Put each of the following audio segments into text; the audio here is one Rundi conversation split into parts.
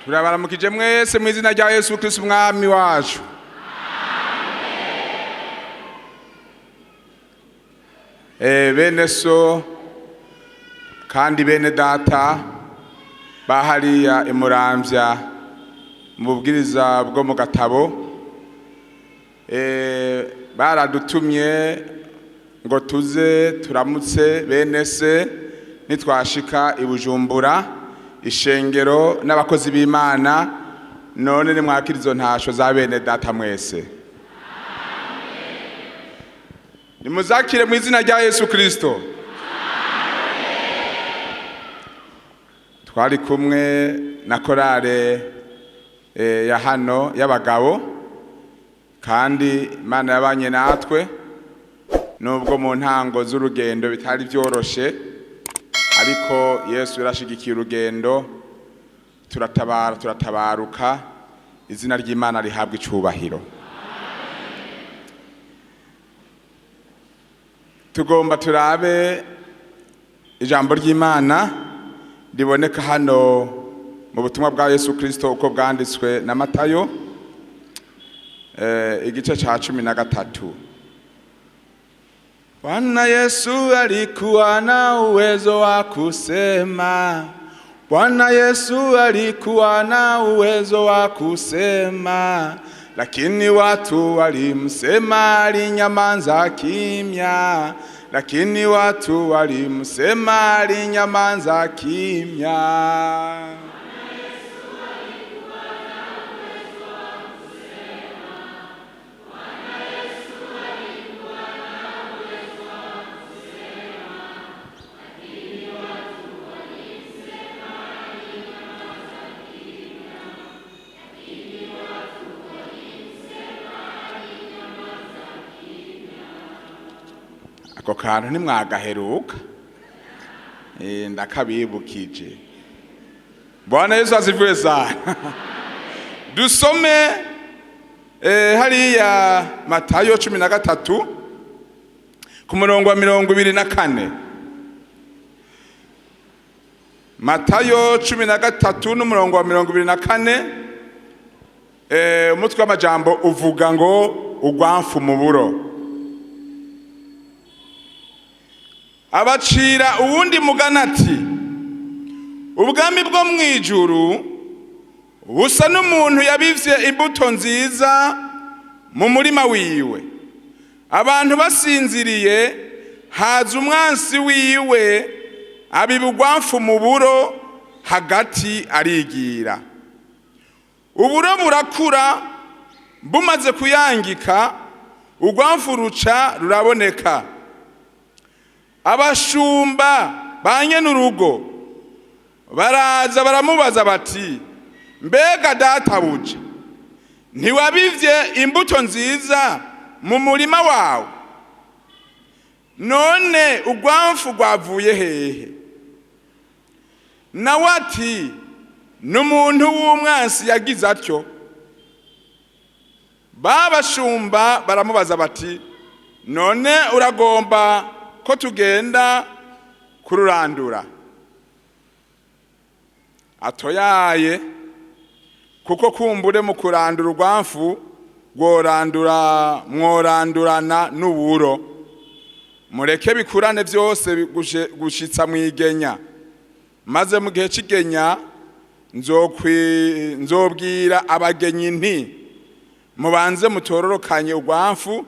Turabaramukije mwese mu izina rya Yesu Kristo umwami wacu. Bene so kandi bene data bahariya imuramvya mu bubwiriza bwo mu gatabo, baradutumye ngo tuze turamutse bene se nitwashika i Bujumbura, ishengero n'abakozi b'Imana. None nimwakira izo ntasho za bene data mwese, nimuzakire mu izina rya Yesu Kristo. Twari kumwe na korale ya hano y'abagabo, kandi Imana yabanye natwe nubwo mu ntango z'urugendo bitari byoroshe, ariko Yesu yarashigikiye urugendo, turatabara turatabaruka. Izina ry'Imana rihabwa icubahiro. Tugomba turabe ijambo ry'Imana riboneka hano mu butumwa bwa Yesu Kristo uko bwanditswe na Matayo, igice ca 13. Bwana Yesu alikuwa na uwezo wa kusema. Bwana Yesu alikuwa na uwezo wa kusema, lakini watu walimsema alinyamaza kimya. Lakini watu walimsema alinyamaza kimya. Ako kantu ntimwagaheruka, ndakabibukije. Bwana Yesu asifiwe sana. Dusome hariya Matayo 13 ku murongo wa 24. Matayo 13 n'umurongo wa 24, umutwe w'amajambo uvuga ngo ugwamfu muburo. Abacira uwundi mugani ati: ubwami bwo mwijuru busa n'umuntu yabivye imbuto nziza mu murima wiwe. Abantu basinziriye, haza umwansi wiwe abiba ugwamfu mu buro hagati arigira. Uburo burakura, bumaze kuyangika ugwamfu ruca ruraboneka. Abashumba ba nyenurugo baraza baramubaza bati: mbega databuja, ntiwabivye imbuto nziza mu murima wawe? None ugwamfu rwavuye hehe? Nawe ati: n'umuntu w'umwansi yagize atyo. Babashumba baramubaza bati: none uragomba ko tugenda kururandura? Atoyaye, kuko kumbure mu kurandura urwamfu rworandura mworandurana n'uburo. Mureke bikurane byose gushitsa mwigenya, maze mu gihe c'igenya nzobwira abagenyi nti: mubanze mutororokanye urwamfu,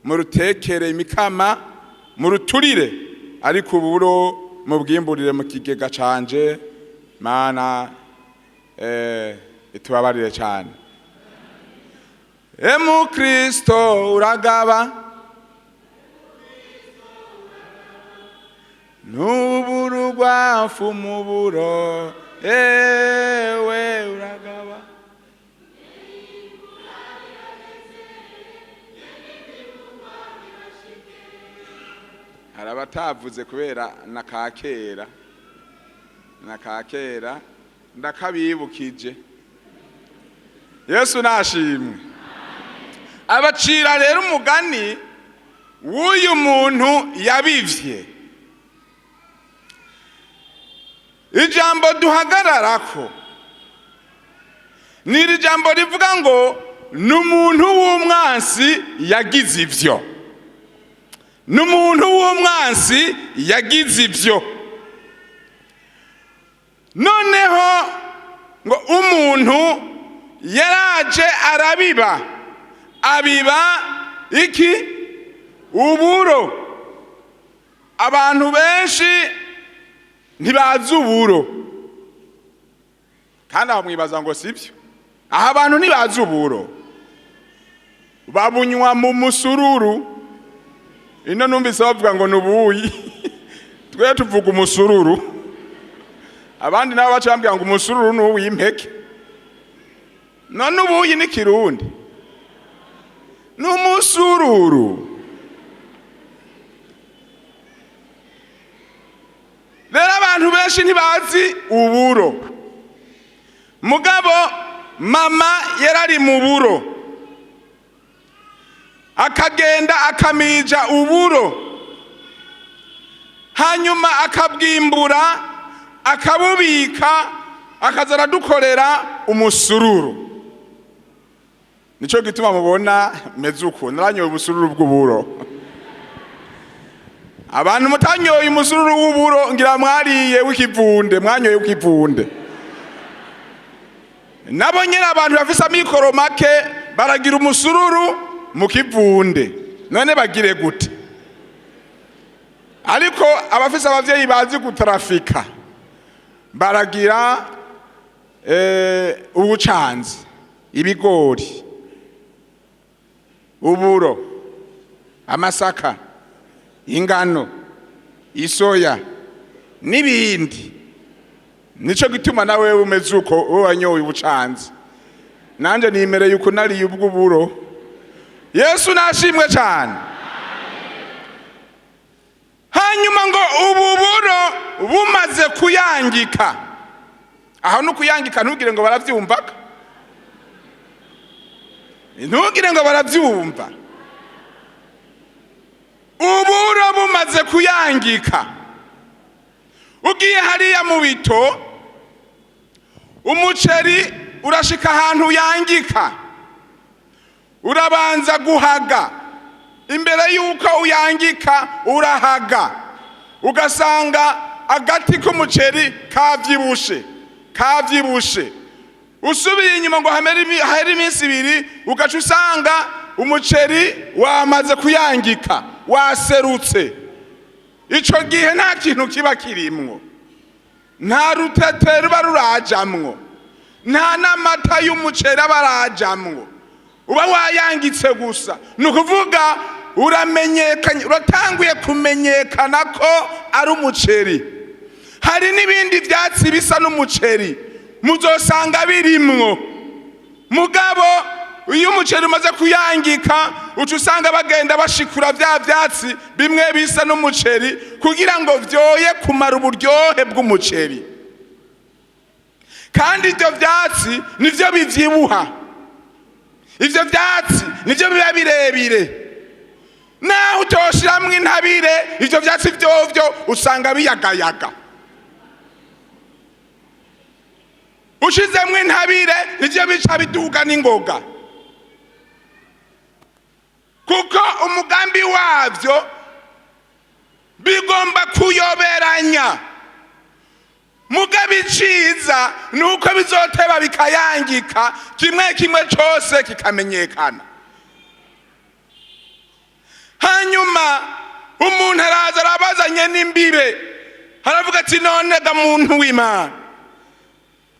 murutekere imikama, muruturire, ariko uburo mubwimburire mu kigega canje. Mana itubabarire cyane. Emu Kristo uragaba, nuburu rwafu muburo, ewe uragaba. Hari abatavuze kubera nakakera nakakera, ndakabibukije. Yesu nashimwe. Abacira rero umugani w'uyu muntu yabivye. Ijambo duhagararako Ni iri jambo rivuga ngo ni umuntu w'umwansi yagize ivyo, ni umuntu w'umwansi yagize ivyo. Noneho ngo umuntu yaraje arabiba, abiba iki? Uburo. Abantu benshi ntibazi uburo, kandi aho mwibaza ngo sibyo. Aha abantu ntibazi uburo, babunywa mu musururu. Ino numvise bavuga ngo ni ubuyi, twe tuvuga umusururu. Abandi nabo baca bambwira ngo umusururu ni uw'impeke. None ubuyi ni Kirundi, ni umusururu. Rero abantu benshi ntibazi uburo. Mugabo mama yarari mu buro, akagenda akamija uburo, hanyuma akabwimbura, akabubika, akaza aradukorera umusururu. Nico gituma mubona meze uku, naranyoye ubusururu bw'uburo. Abantu mutanyoye umusururu w'uburo, ngira mwariye w'ikivunde, mwanyoye w'ikivunde. Nabo nyene abantu bafise amikoro make baragira umusururu mu kivunde. None bagire gute? Ariko abafise abavyeyi bazi gutrafika baragira ubucanzi, ibigori, uburo, amasaka, ingano, isoya n'ibindi. Nico gituma nawe umeze uko, wowe wanyoye ubucanzi. Nanje nimereye uko nariye ubw'uburo. Yesu nashimwe cyane. Hanyuma ngo ubu buro bumaze kuyangika, aho no kuyangika ntugire ngo baravyumva, ntugire ngo baravyumva. Uburo bumaze kuyangika, ugiye hariya mu bito, umuceri urashika ahantu yangika, urabanza guhaga. Imbere yuko uyangika urahaga, ugasanga agati k'umuceri kavyibushe, kavyibushe. Usubiye inyuma ngo hahere iminsi ibiri, ugaca usanga umuceri wamaze kuyangika, waserutse. Ico gihe nta kintu kiba kirimwo, nta rutete ruba rurajamwo, nta n'amata y'umuceri aba arajamwo, uba wayangitse gusa. Ni ukuvuga uramenyekanye, uratanguye kumenyekana ko ari umuceri. Hari n'ibindi vyatsi bisa n'umuceri muzosanga birimwo, mugabo iyo umuceri umaze kuyangika uca usanga bagenda bashikura vya vyatsi bimwe bisa n'umuceri kugira ngo vyoye kumara uburyohe bw'umuceri. Kandi ivyo vyatsi nivyo bivyibuha, ivyo vyatsi nivyo biba birebire. Naho utoshiramwo intabire, ivyo vyatsi vyovyo usanga biyagayaga. Ushizemwo intabire nivyo bica biduga n'ingoga, kuko umugambi wavyo bigomba kuyoberanya. Mugabo iciza nuko bizoteba bikayangika, kimwe kimwe cose kikamenyekana. Hanyuma umuntu araza arabazanye n'imbibe, aravuga ati none ga muntu w'Imana,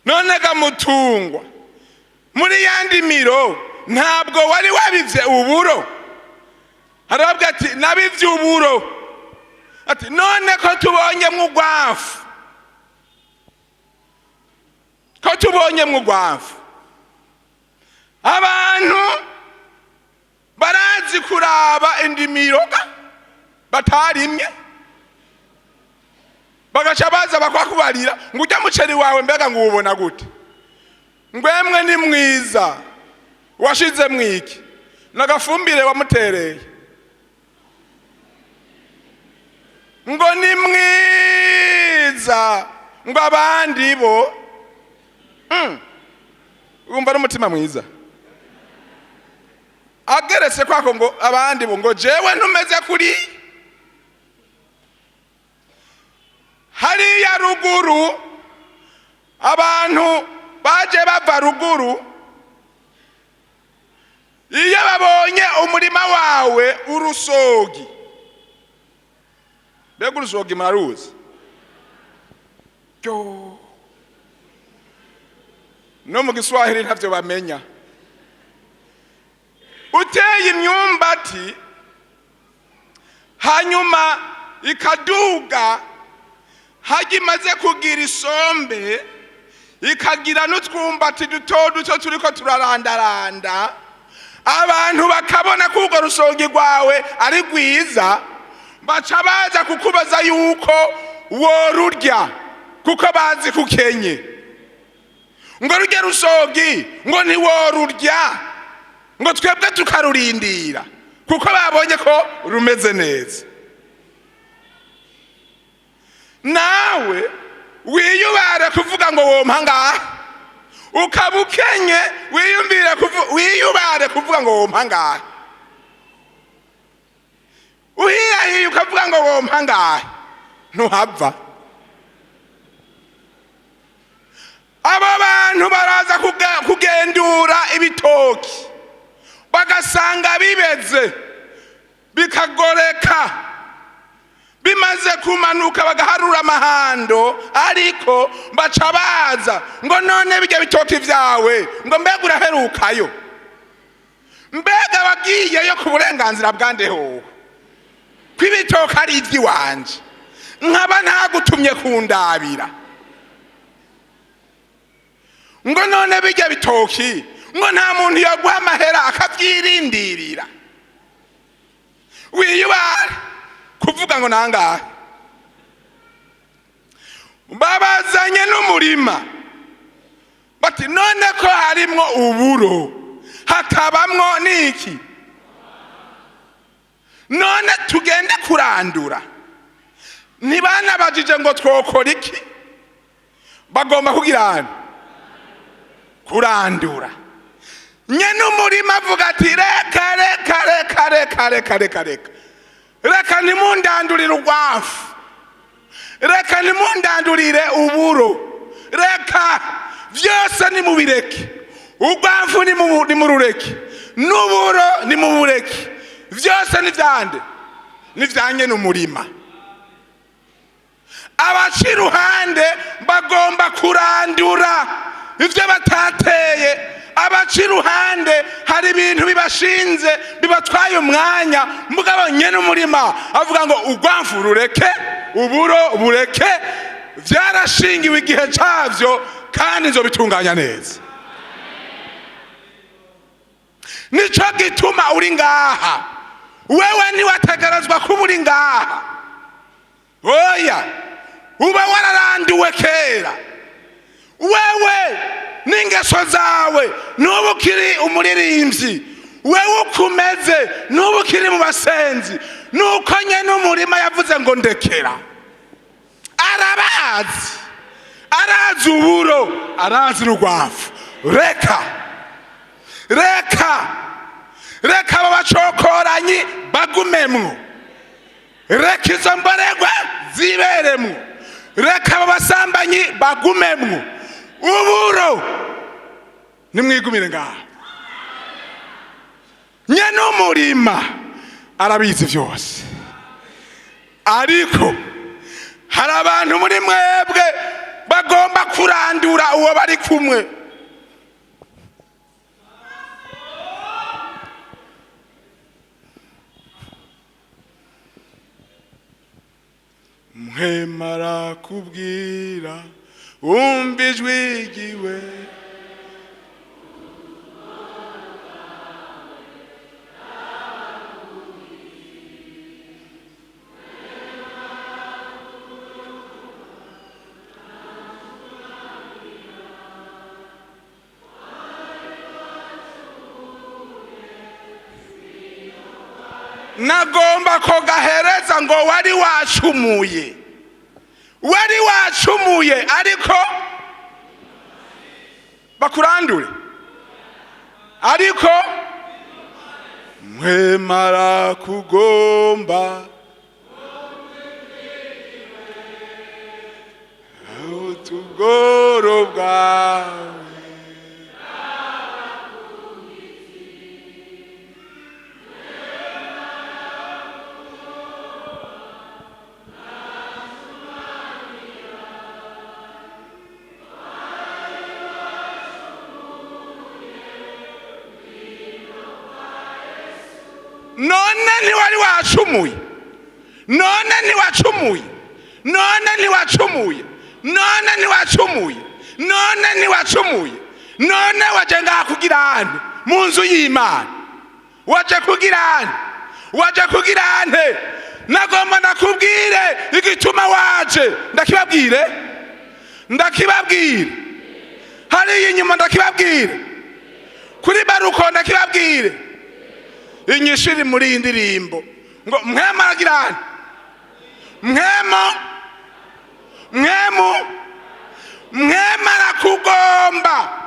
none ga mutungwa, muri yandi miro ntabwo wari wabivye uburo. Aravuga ati nabivye uburo. Ati none ko tubonye mw'ugwafu, ko tubonye mw'ugwafu. Abantu barazi kuraba indimiro batarimye, bagaca baza bakwakubarira ngo ujya muceri wawe mbega ngo uwubona gute? Ngwemwe ni mwiza, washize mwiki nagafumbire wamutereye, ngo ni mwiza, ngo abandi bo Wumva ari umutima mwiza ageretse kwako ngo abandi bo ngo jewe ntumeze kuri hariya ruguru. Abantu baje bava ruguru, iyo babonye umurima wawe urusogi, mbega urusogi muraruzi? Ryo no mu Giswahili ntavyo bamenya. Uteye imyumbati, hanyuma ikaduga, hajya imaze kugira isombe, ikagira n'utwumbati duto duto turiko turarandaranda, abantu bakabona ko urwo rusongi rwawe ari rwiza, baca baza kukubaza yuko worurya, kuko bazi kukenye. Ngo rurya rusogi, ngo ntiworurya, ngo twebwe tukarurindira, kuko babonye ko rumeze neza. Nawe wiyubare kuvuga ngo wompa ngaha, ukaba ukenye, wiyumvire wiyubare kuvuga ngo wompa ngaha, uhirahiye ukavuga ngo wompa ngaha, ntuhava. Abo bantu baraza kugendura ibitoki, bagasanga bibeze, bikagoreka, bimaze kumanuka, bagaharura amahando, ariko baca baza ngo none bijya bitoki vyawe, ngo mbega uraherukayo, mbega wagiyeyo ku burenganzira bwande hoho, ko ibitoki ari ivy'iwanje, nkaba ntagutumye kundabira? Ngo none bijya bitoki, ngo nta muntu yaguha amahera akavyirindirira? Wiyubare kuvuga ngo nangahe. Babazanye n'umurima, bati none ko harimwo uburo, hakabamwo n'iki, none tugende kurandura? Ntibanabajije ngo twokora iki, bagomba kugira kurandura. Nyene umurima avuga ati reka, reka, reka, reka, reka, reka, reka, reka, ntimundandurire urwafu, reka ntimundandurire uburo, reka vyose nimubireke, urwafu nimurureke, n'uburo nimubureke, vyose ni vyande? Ni vya nyene umurima. Abaca iruhande bagomba kurandura ivyo batateye. Abaca iruhande hari ibintu bibashinze, bibatwaye umwanya, mugabo nyene umurima avuga ngo urwamfu rureke, uburo bureke, vyarashingiwe igihe cavyo, kandi nzobitunganya neza. Nico gituma uri ngaha, wewe ntiwategerezwa kuba uri ngaha, oya, uba wararanduwe kera. Wewe n'ingeso zawe n'ubu ukiri umuririmbyi, wewe ukumeze n'ubu ukiri mu basenzi, nuko nyene umurima yavuze ngo ndekera. Arabazi, arazi uburo, arazi urwafu. Reka, reka, reka abo bacokoranyi bagumemwo, reka izo mboregwa ziberemwo, reka abo basambanyi bagumemwo, uburo nimwigumire ngaho. Nyene umurima arabizi vyose, ariko hari abantu muri mwebwe bagomba kurandura uwo bari kumwe. Mpwemara kubwira, wumva ijwi ryiwe. Nagomba ko gahereza ngo wari wacumuye, wari wacumuye, ariko bakurandure. Ariko mwemara kugomba utugoro bwawe. None ntiwari wacumuye, none ntiwacumuye, none ntiwacumuye, none ntiwacumuye, none ntiwacumuye. None waje ngaha kugira ante mu nzu y'Imana? Waje kugira ante? Waje kugira ante? Nagomba ndakubwire igituma waje. Ndakibabwire, ndakibabwire hariya inyuma, ndakibabwire kuri baruko, ndakibabwire. Inyishu iri muri iyi ndirimbo ngo mwema aragira ante? Mwemo, mwemu, mwema arakugomba.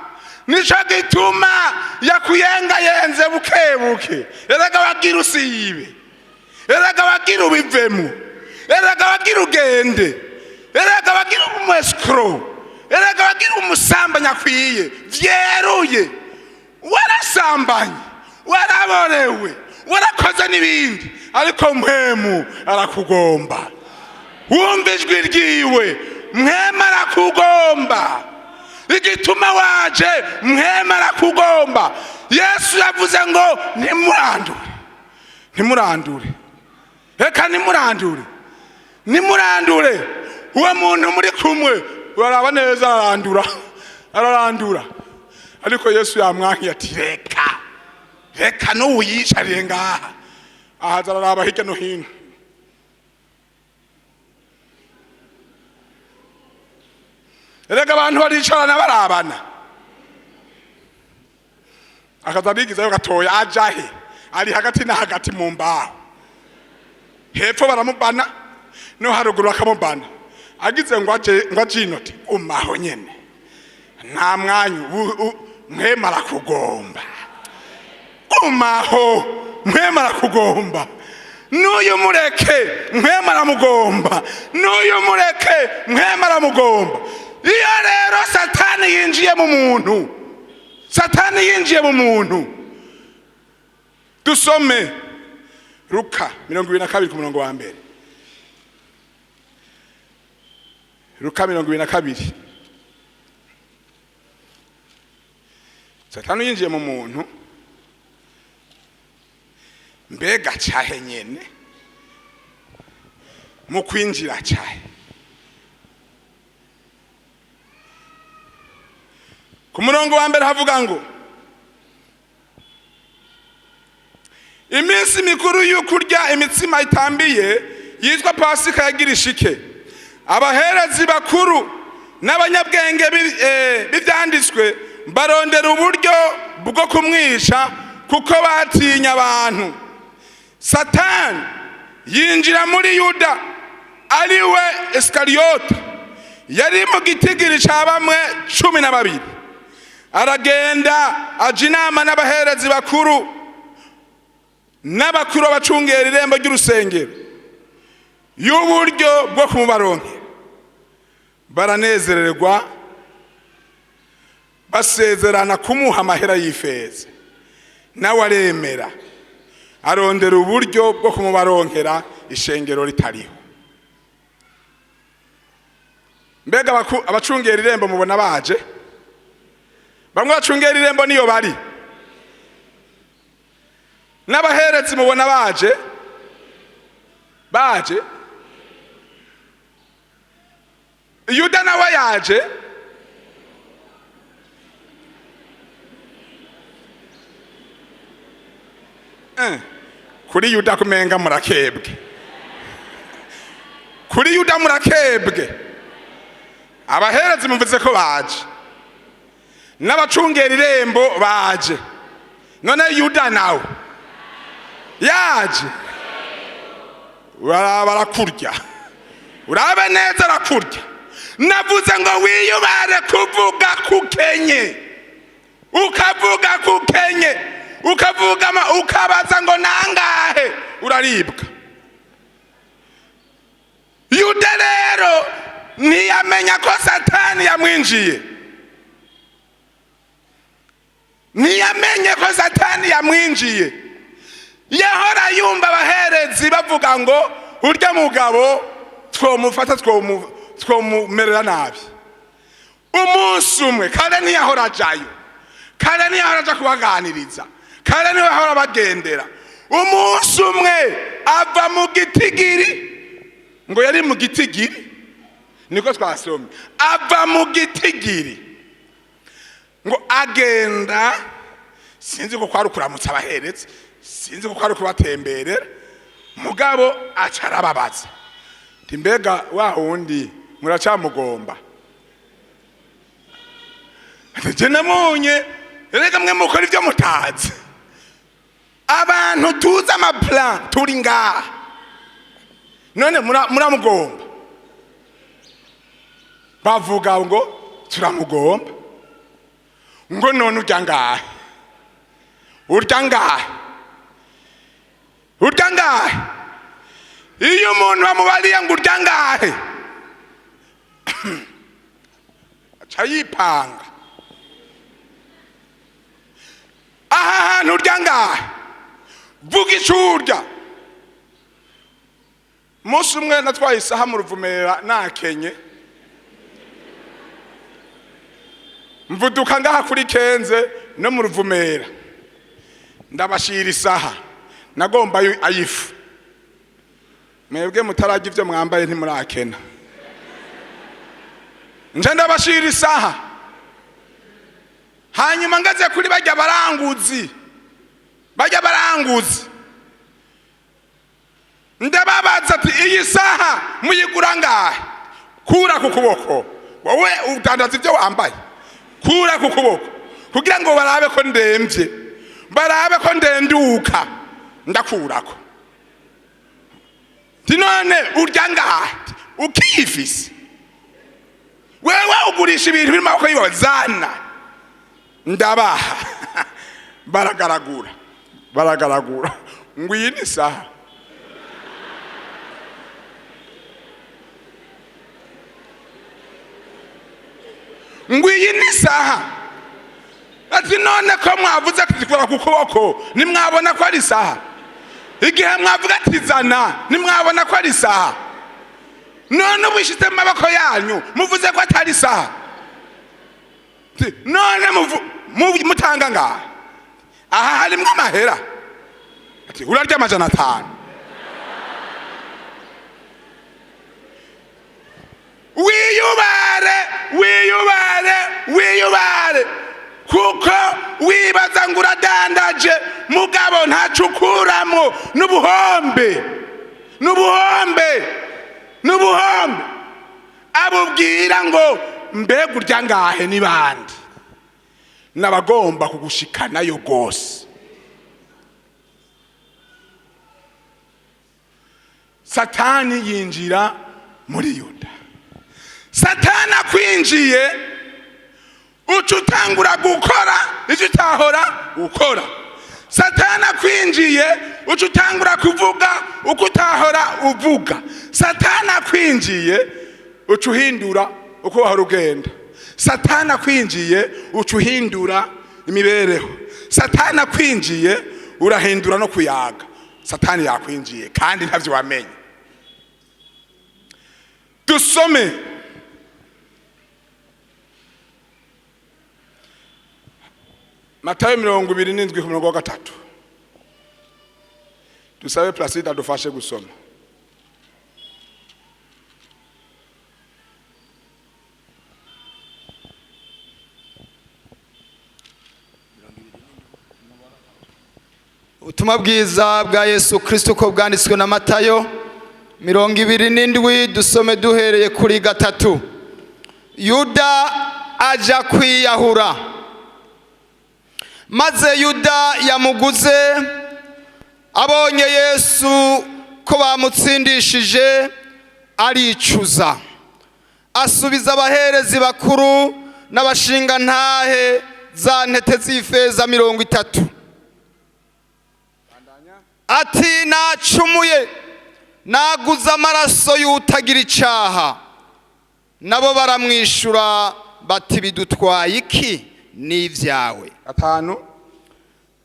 Nico gituma yakuyengayenze buke buke. Erega wagira usibe, erega wagira ubivemo, erega wagira ugende, erega wagira umuesikoro, erega wagira umusambanya akwiye vyeruye. Warasambanye, waraborewe, warakoze n'ibindi, ariko mpwemu arakugomba. Wumva ijwi ryiwe, mwema arakugomba. Igituma waje, mwema arakugomba. Yesu yavuze ngo ntimurandure, ntimurandure, reka ntimurandure, ntimurandure. Uwo muntu muri kumwe uraraba neza, ararandura, ararandura. Ariko Yesu yamwankiye ati reka, reka, n'uwuyicariye ngaha. Ahaza araraba hirya no hino. Erega abantu baricarana barabana, akaza abigizayo gatoya. Ajahe? Ari hagati na hagati mu mbaho. Hepfo baramubana, no haruguru bakamubana. Agize ngo aje, ngo aje inote umaho nyene, nta mwanya. Mwemara kugomba, gumaho. Mwemara kugomba, n'uyu mureke, mwemara mugomba, n'uyu mureke, mwemara mugomba. Iyo rero Satani yinjiye mu muntu, Satani yinjiye mu muntu. Dusome Luka 22 ku murongo wa 1. Luka 22. Satani yinjiye mu muntu, mbega cahe nyene mu kwinjira cahe? Ku murongo wa 1 havuga ngo iminsi mikuru y'ukurya imitsima itambiye yitwa Pasika yagira ishike. Abaherezi bakuru n'abanyabwenge b'ivyanditswe barondera uburyo bwo kumwica, kuko batinya abantu. Satani yinjira muri Yuda, ari we Isikariyota, yari mu gitigiri ca bamwe 12. Aragenda aja inama n'abaherezi bakuru n'abakuru bacungera irembo ry'urusengero y'uburyo bwo kumubaronkera. Baranezererwa, basezerana kumuha amahera y'ifeza. Nawe aremera, arondera uburyo bwo kumubaronkera ishengero ritariho. Mbega abacungera irembo mubona baje? Bamwe bacungera irembo niyo bari. N'abaherezi mubona baje? Baje. Yuda nawe yaje. Kuri Yuda kumenga murakebwe, kuri Yuda murakebwe. Abaherezi muvuze ko baje, n'abacungera irembo baje, none Yuda nawe yaje. Uraraba arakurya, urabe neza arakurya. Navuze ngo wiyubare kuvuga kukenye. Ukavuga kukenye, ukavuga ukabaza ngo nangahe, uraribwa. Yuda rero ntiyamenya ko Satani yamwinjiye, ntiyamenye ko Satani yamwinjiye. Yahora yumva abaherezi bavuga ngo urya mugabo twomufata, twomumerera nabi. Umunsi umwe, kare ntiyahora ajayo, kare ntiyahora aja kubaganiriza, kare ntiyahora abagendera. Umunsi umwe ava mu gitigiri, ngo yari mu gitigiri, niko twasomye, ava mu gitigiri ngo agenda, sinzi ko kwari ukuramutsa abaherezi, sinzi ko kwari kubatemberera, mugabo aca arababaza nti: "Mbega wa wundi muracamugomba?" Ati: "Je namunye." Rega mwe mukora ibyo mutazi. Abantu tuzi amaplan turi ngaha. None muramugomba? Bavuga ngo turamugomba. Ngo none urya ngahe? Urya ngahe? Urya ngahe? Iyo umuntu bamubariye ngo urya ngahe, aca yipanga. Aha hantu urya ngahe? Vuga ico urya. Umunsi umwe natwaye isaha mu Ruvumera, nakenye, mvuduka ngaha kuri Kenze no mu Ruvumera, ndabashira isaha, nagomba ayifu. Mwebwe mutarajya ibyo mwambaye ntimurakena. Nje ndabashira isaha, hanyuma ngaze kuri bajya baranguzi, bajya baranguzi, ndababaza ati: "Iyi saha muyigura ngahe?" Kura ku kuboko, wowe udandaza ibyo wambaye, kura ku kuboko kugira ngo barabe ko ndemvye, barabe ko ndenduka. Ndakurako nti: "None urya ngahe?" Ukiyifise wewe, ugurisha ibintu biri mu maboko yiwe, zana. Ndabaha, baragaragura, baragaragura ngo iyi ni isaha. Ngo iyi ni isaha. Ati: "None ko mwavuze ati zikora ku kuboko, nimwabona ko ari isaha? Igihe mwavuga ati zana, nimwabona ko ari isaha? None ubu ishyize mu maboko yanyu, muvuze ko atari isaha?" Ati: "None mutanga ngaha? Aha harimwo amahera." Ati: "Urarya 500." Wiyubare, wiyubare, wiyubare, kuko wibaza ngo uradandaje, mugabo ntaco ukuramo, n'ubuhombe, n'ubuhombe, n'ubuhombe. Abubwira ngo mbega urya ngahe ni bande? N'abagomba kugushikanayo rwose. Satani yinjira muri Yuda. Satani akwinjiye, uca utangura gukora ivyo utahora ukora. Satani akwinjiye, uca utangura kuvuga uko utahora uvuga. Satani akwinjiye, uca uhindura uko wahora ugenda. Satani akwinjiye, uca uhindura imibereho. Satani akwinjiye, urahindura no kuyaga. Satani yakwinjiye kandi ntavyo wamenye. Dusome Matayo 27 ku murongo wa 3. Dusabe Placide adufashe gusoma. Ubutumwa bwiza bwa Yesu Kristo uko bwanditswe na Matayo 27, dusome duhereye kuri 3. Yuda aja kwiyahura. Maze Yuda yamuguze abonye Yesu ko bamutsindishije, aricuza, asubiza abaherezi bakuru n'abashingantahe Za ntete z'ifeza 30. Ati: "Nacumuye, naguze amaraso y'utagira icaha." Nabo baramwishura bati: "Bidutwaye iki? N'ibyawe." 5.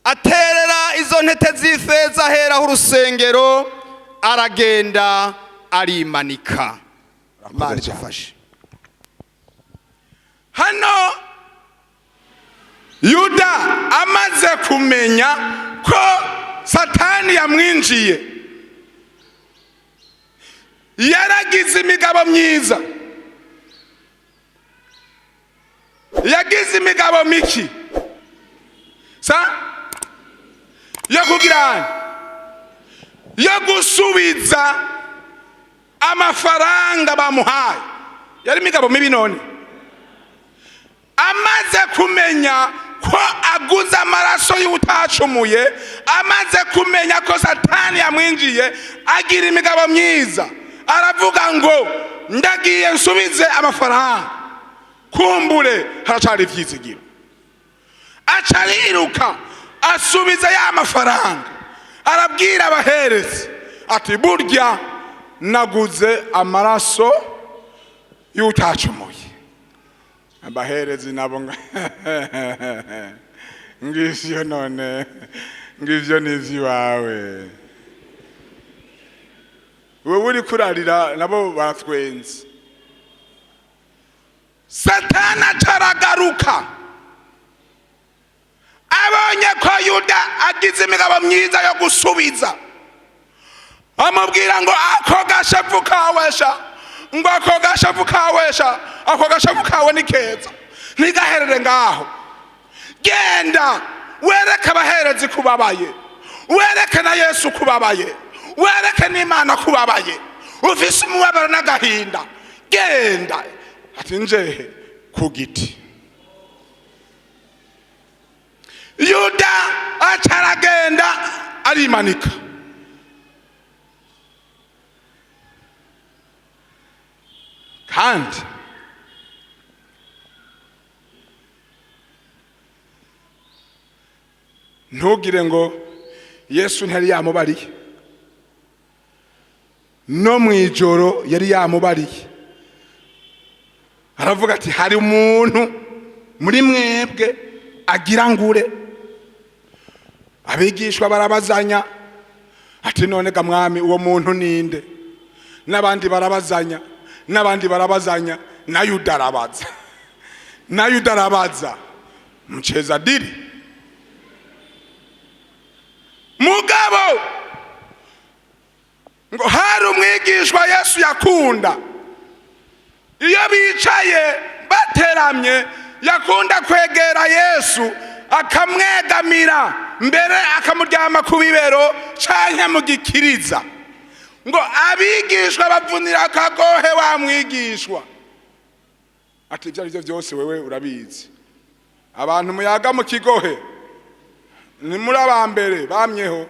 Aterera izo ntete z'ifeza aheraho urusengero, aragenda arimanika. Imana idufashe. Hano Yuda amaze kumenya ko Satani yamwinjiye, yaragize imigabo myiza, yagize imigabo miki sa yo kugira, yo gusubiza amafaranga bamuhaye. Yari imigabo mibi. None amaze kumenya ko aguze amaraso y'utacumuye, amaze kumenya ko Satani yamwinjiye, agira imigabo myiza, aravuga ngo: "Ndagiye nsubize amafaranga, kumbure haracari ivyizigiro." Aca ariruka, asubiza ya mafaranga, arabwira abaherezi ati: "Burya naguze amaraso y'utacumuye." Abaherezi nabo ngivyo, none ngivyo ni ivy'iwawe, wewe uri kurarira, nabo baratwenze. Satani acaragaruka, abonye ko Yuda agize imigabo myiza yo gusubiza, amubwira ngo: "Ako gashavu kawesha, ngo ako gashavu kawesha, ako gashavu kawe ni keza, ntigaherere ngaho. Genda wereke abaherezi kubabaye, wereke na Yesu kubabaye, wereke n'Imana kubabaye, ufise umubabaro n'agahinda. Genda." Ati: "Njehe?" "Ku giti." Yuda aca aragenda arimanika. Kandi ntugire ngo Yesu ntiyari yamubariye. No mu ijoro yari yamubariye, aravuga ati: "Hari umuntu muri mwebwe agira ngure." Abigishwa barabazanya ati: "None ga Mwami, uwo muntu ninde?" N'abandi barabazanya, n'abandi barabazanya, na Yuda arabaza, na Yuda arabaza. Mcheza diri. Mugabo ngo hari umwigishwa Yesu yakunda. Iyo bicaye bateramye, yakunda kwegera Yesu akamwegamira, mbere akamuryama ku bibero canke mu gikiriza. Ngo abigishwa bavunira akagohe wa mwigishwa, ati: "Ibyo arivyo byose wewe urabizi, abantu muyaga mu kigohe ni muri aba mbere bamyeho.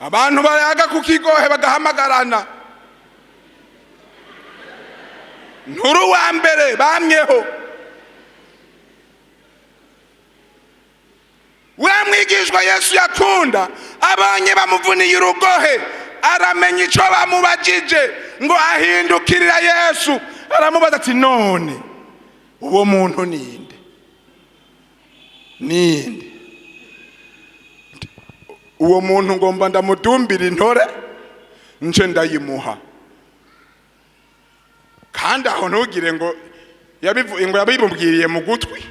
Abantu bayaga ku kigohe bagahamagarana, nturi uwa mbere bamyeho." We mwigishwa Yesu yakunda abonye bamuvuniye urugohe, aramenya ico bamubajije. Ngo ahindukirira Yesu, aramubaza ati: "None uwo muntu ninde? Ninde uwo muntu? Ngomba ndamudumbira intore, nce ndayimuha." Kandi aho ntugire ngo ngo yabimubwiriye mu gutwi.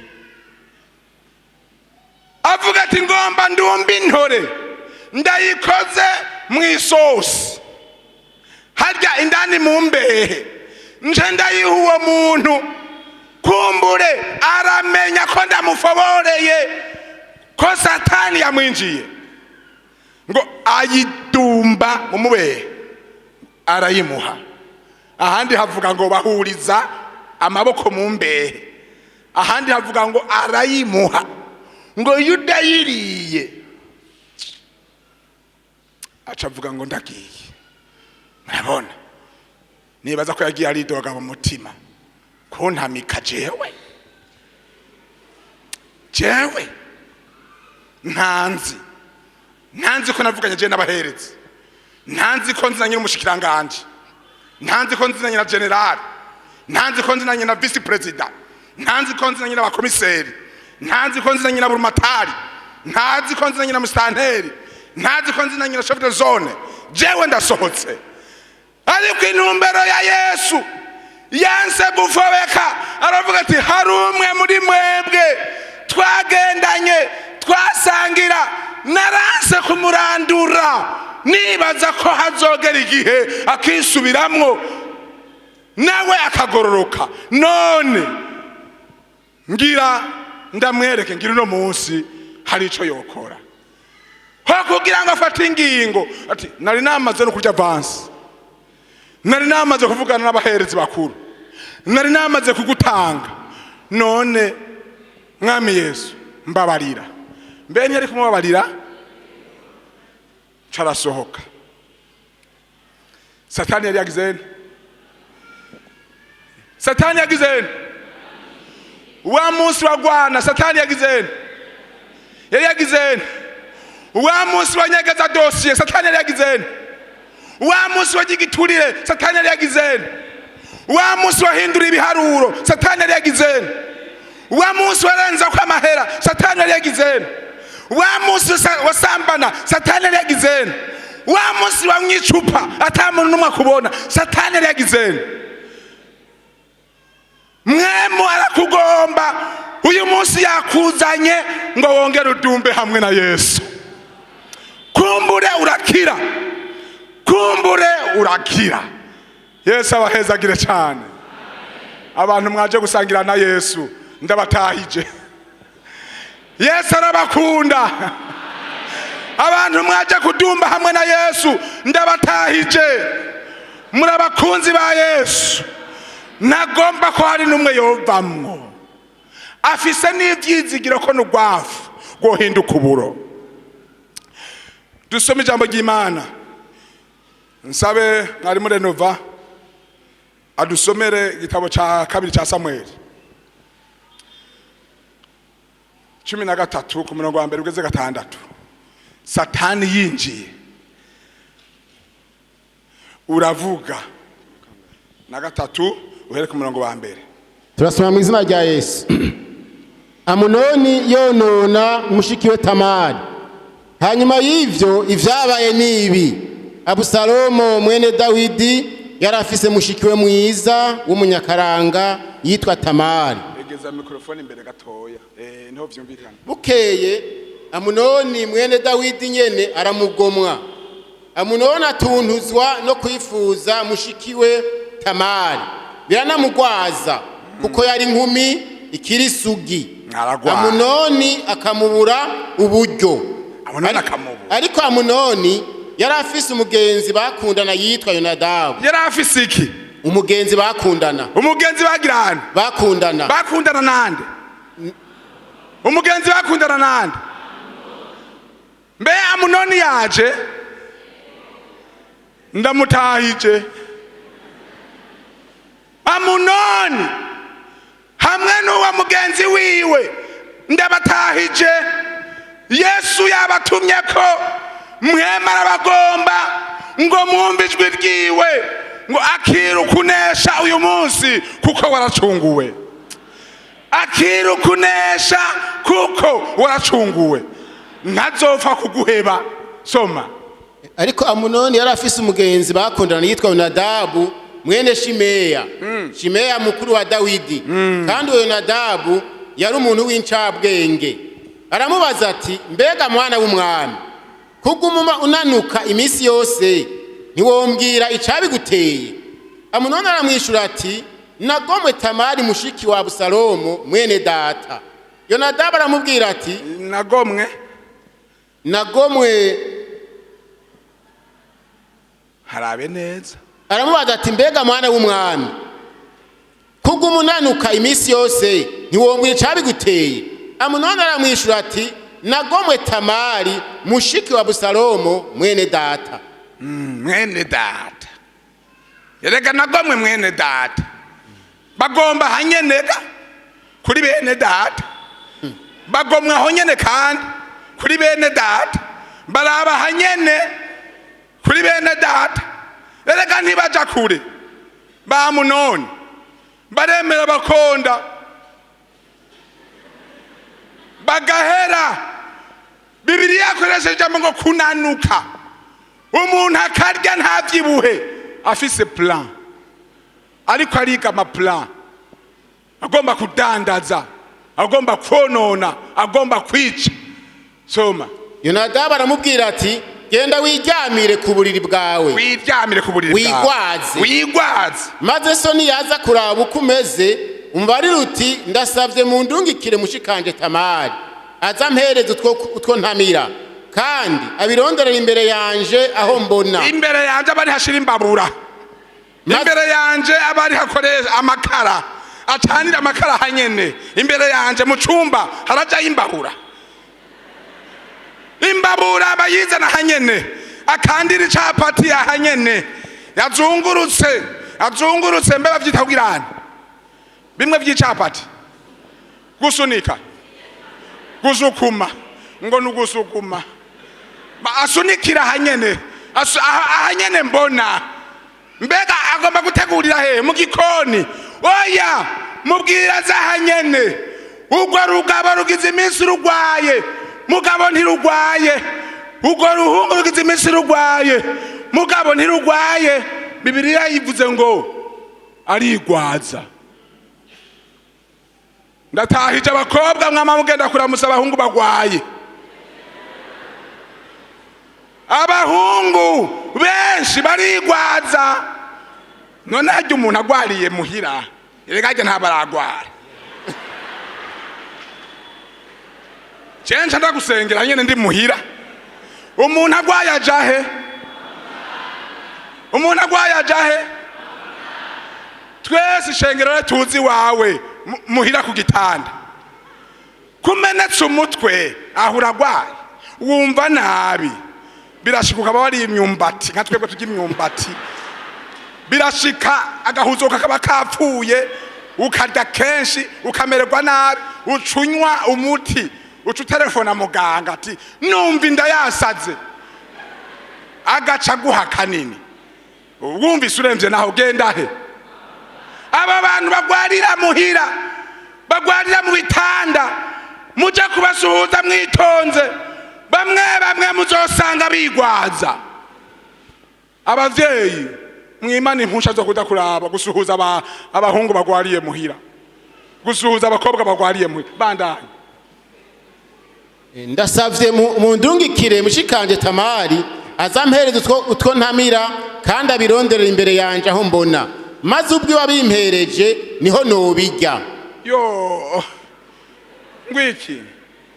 Avuga ati: "Ngomba ndumba intore, ndayikoze mu isosi harya indani mu mbehe, nje ndayiha uwo muntu, kumbure aramenya ko ndamufoboreye, ko Satani yamwinjiye." Ngo ayidumba mu mubehe, arayimuha. Ahandi havuga ngo bahuriza amaboko mu mbehe, ahandi havuga ngo arayimuha. Ngo Yuda yiriye, aca avuga ngo: "Ndagiye." Murabona, nibaza ko yagiye aridoga mu mutima: "Kuntamika jewe." Jewe ntanzi, ntanzi ko navuganye je n'abaherezi, ntanzi ko nzinanye n'umushikiranganje, ntanzi ko nzinanye na général, ntanzi ko nzinanye na vice-président, ntanzi ko nzinanye n'abakomiseri, ntanzi ko nzinanye na burumatari, ntazi ko nzinanye na musitanteri, ntazi ko nzinanye na chef de zone. Jewe ndasohotse, ariko intumbero ya Yesu yanse gufobeka. Aravuga ati: "Hari umwe muri mwebwe twagendanye, twasangira, naranse kumurandura, nibaza ko hazogera igihe akisubiramwo nawe akagororoka. None ngira ndamwereke, ngira uno munsi hari ico yokora." Ho kugira ngo afate ingingo ati: "Nari namaze no kurya avance, nari namaze kuvugana n'abaherezi bakuru, nari namaze kugutanga, none Mwami Yesu, mbabarira." Mbe ntiyari kumubabarira? Carasohoka. Satani yari yagize nte? Satani yagize nte? Wa munsi wagwana, Satani yagize nte? Yari yagize nte? Wa munsi wanyegeza dosiye, Satani yari yagize nte? Wa munsi wagigiturire, Satani yari yagize nte? Wa munsi wahindura ibiharuro, Satani yari yagize nte? Wa munsi warenza ko amahera, Satani yari yagize nte? Wa munsi wasambana, Satani yari yagize nte? Wa munsi wanywa icupa ata muntu n'umwe akubona, Satani yari yagize nte? Mwemu arakugomba. Uyu munsi yakuzanye ngo wongere udumbe hamwe na Yesu. Kumbure urakira, kumbure urakira. Yesu abahezagire cyane. Abantu mwaje gusangira na Yesu, ndabatahije. Yesu arabakunda. Abantu mwaje kudumba hamwe na Yesu, ndabatahije. Muri abakunzi ba Yesu. Ntagomba ko hari n'umwe yovamwo. Afise n'ibyizigiro ko n'urwafu rwohinduka uburo. Dusome ijambo ry'Imana. Nsabe mwarimu Renova adusomere igitabo cya kabiri cya Samweli 13, ku murongo wa mbere ugeze 6. Satani yinjiye, uravuga na 3, uhere ku murongo wa mbere. Turasoma mu izina rya Yesu. Amunoni yonona mushiki we Tamari. Hanyuma y'ivyo, ivyabaye ni ibi: Abusalomo mwene Dawidi yari afise mushiki we mwiza w'umunyakaranga yitwa Tamari. Egeza mikorofone imbere gatoya, niho vyumvikana. Bukeye Amunoni mwene Dawidi nyene aramugomwa. Amunoni atuntuzwa no kwifuza mushiki we Tamari, biranamugwaza, kuko yari inkumi ikiri isugi. Aragwara. Amunoni akamubura uburyo. Amunoni akamubura. Ariko Amunoni yari afise umugenzi bakundana yitwa Yonadabu. Yari afise iki? Umugenzi bakundana. Umugenzi bagirana? Bakundana. Bakundana nande? Umugenzi bakundana nande? Mbe Amunoni yaje? Ndamutahije. Amunoni hamwe n'uwo mugenzi wiwe, ndabatahije. Yesu yabatumye ko mwemara bagomba ngo mwumve ijwi ryiwe, ngo akira ukunesha uyu munsi kuko waracunguwe, akira ukunesha kuko waracunguwe, ntazopfa kuguheba. Soma. Ariko Amunoni yari afise umugenzi bakundana yitwa Yonadabu mwene Shimeya, Shimeya mukuru wa Dawidi. Kandi uwo Yonadabu yari umuntu w'incabwenge. Aramubaza ati: "Mbega mwana w'umwami, kuguma unanuka iminsi yose, ntiwombwira icabiguteye?" Amunoni aramwishura ati: "Nagomwe Tamari mushiki wa Abusalomu mwene data." Yonadabu aramubwira ati: Nagomwe. Nagomwe. Harabe neza. Aramubaza ati: "Mbega mwana w'umwami, kuguma unanuka iminsi yose, ntiwombwira icabiguteye?" Amunoni aramwishura ati: "Nagomwe Tamari mushiki wa Abusalomo mwene data." Mwene data, erega nagomwe mwene data. Bagomba hanyenega kuri bene data. Bagomwa aho nyene, kandi kuri bene data baraba hanyene kuri bene data. Erega ntibaja kure, ba Munoni baremera bakonda bagahera. Bibiliya yakoresheje ijambo ngo kunanuka, umuntu akarya ntavyibuhe, afise plan, ariko ariga amaplan, agomba kudandaza, agomba konona, agomba kwica. Soma. Yonadabu aramubwira ati: "Genda wiryamire ku buriri bwawe." Wiryamire ku buriri bwawe. Wigwaze. Wigwaze. "Maze so niyaza kuraba uko umeze, umbarire uti: 'Ndasabye mundungikire mushikanje Tamari, aza ampereze utwo ntamira, kandi abironderera imbere yanje aho mbona.'" Imbere yanje abari hashira imbabura. Imbere yanje abari hakoresha amakara, acanira amakara hanyene imbere yanje mu cumba harajayo imbabura. Imbabura bayizana hanyene, akandira icapati ahanyene, yazungurutse azungurutse. Mbe bavyita kugirana bimwe vy'icapati? Gusunika, gusukuma, ngo nugusukuma. Asunikira hanyene, ahanyene mbona. Mbega agomba gutegurira hehe? Mu gikoni? Oya, mubwira aza hanyene. Urwo rugabo rugize iminsi rugwaye, mugabo ntirugwaye. Urwo ruhungu rugize iminsi rugwaye, mugabo ntirugwaye. Bibiliya yivuze ngo arigwaza. Ndatahije abakobwa mwama mugenda kuramusa abahungu bagwaye. Abahungu benshi barigwaza. None harya umuntu agwariye muhira, erega harya ntabwo aragwara. Cenca ndagusengera nyene ndi muhira. Umuntu agwaye ajahe? Umuntu agwaye ajahe? Twese ishengero rero tuzi wawe muhira ku gitanda, kumenetse umutwe, aho uragwaye, wumva nabi. Birashika ukaba wariye imyumbati, nka twebwe turya imyumbati, birashika agahuzo kakaba kapfuye, ukarya kenshi ukamererwa nabi, ucunywa umuti, uca utelefona muganga ati: "Numva inda yasaze." Agaca aguha kanini. Wumvise uremvye, naho ugenda he? Aba bantu bagwarira muhira, bagwarira mu bitanda, muja kubasuhuza mwitonze. Bamwe bamwe muzosanga bigwaza. Abavyeyi, mwimana impusha zo kuja kuraba, gusuhuza abahungu bagwariye muhira, gusuhuza abakobwa bagwariye muhira. Bandanye. "Ndasavye mundungikire mushikanje Tamari, aza ampereze utwo ntamira, kandi abironderera imbere yanje aho mbona. Maze ubwo wabimpereje niho nobirya." Yo, ngwiki?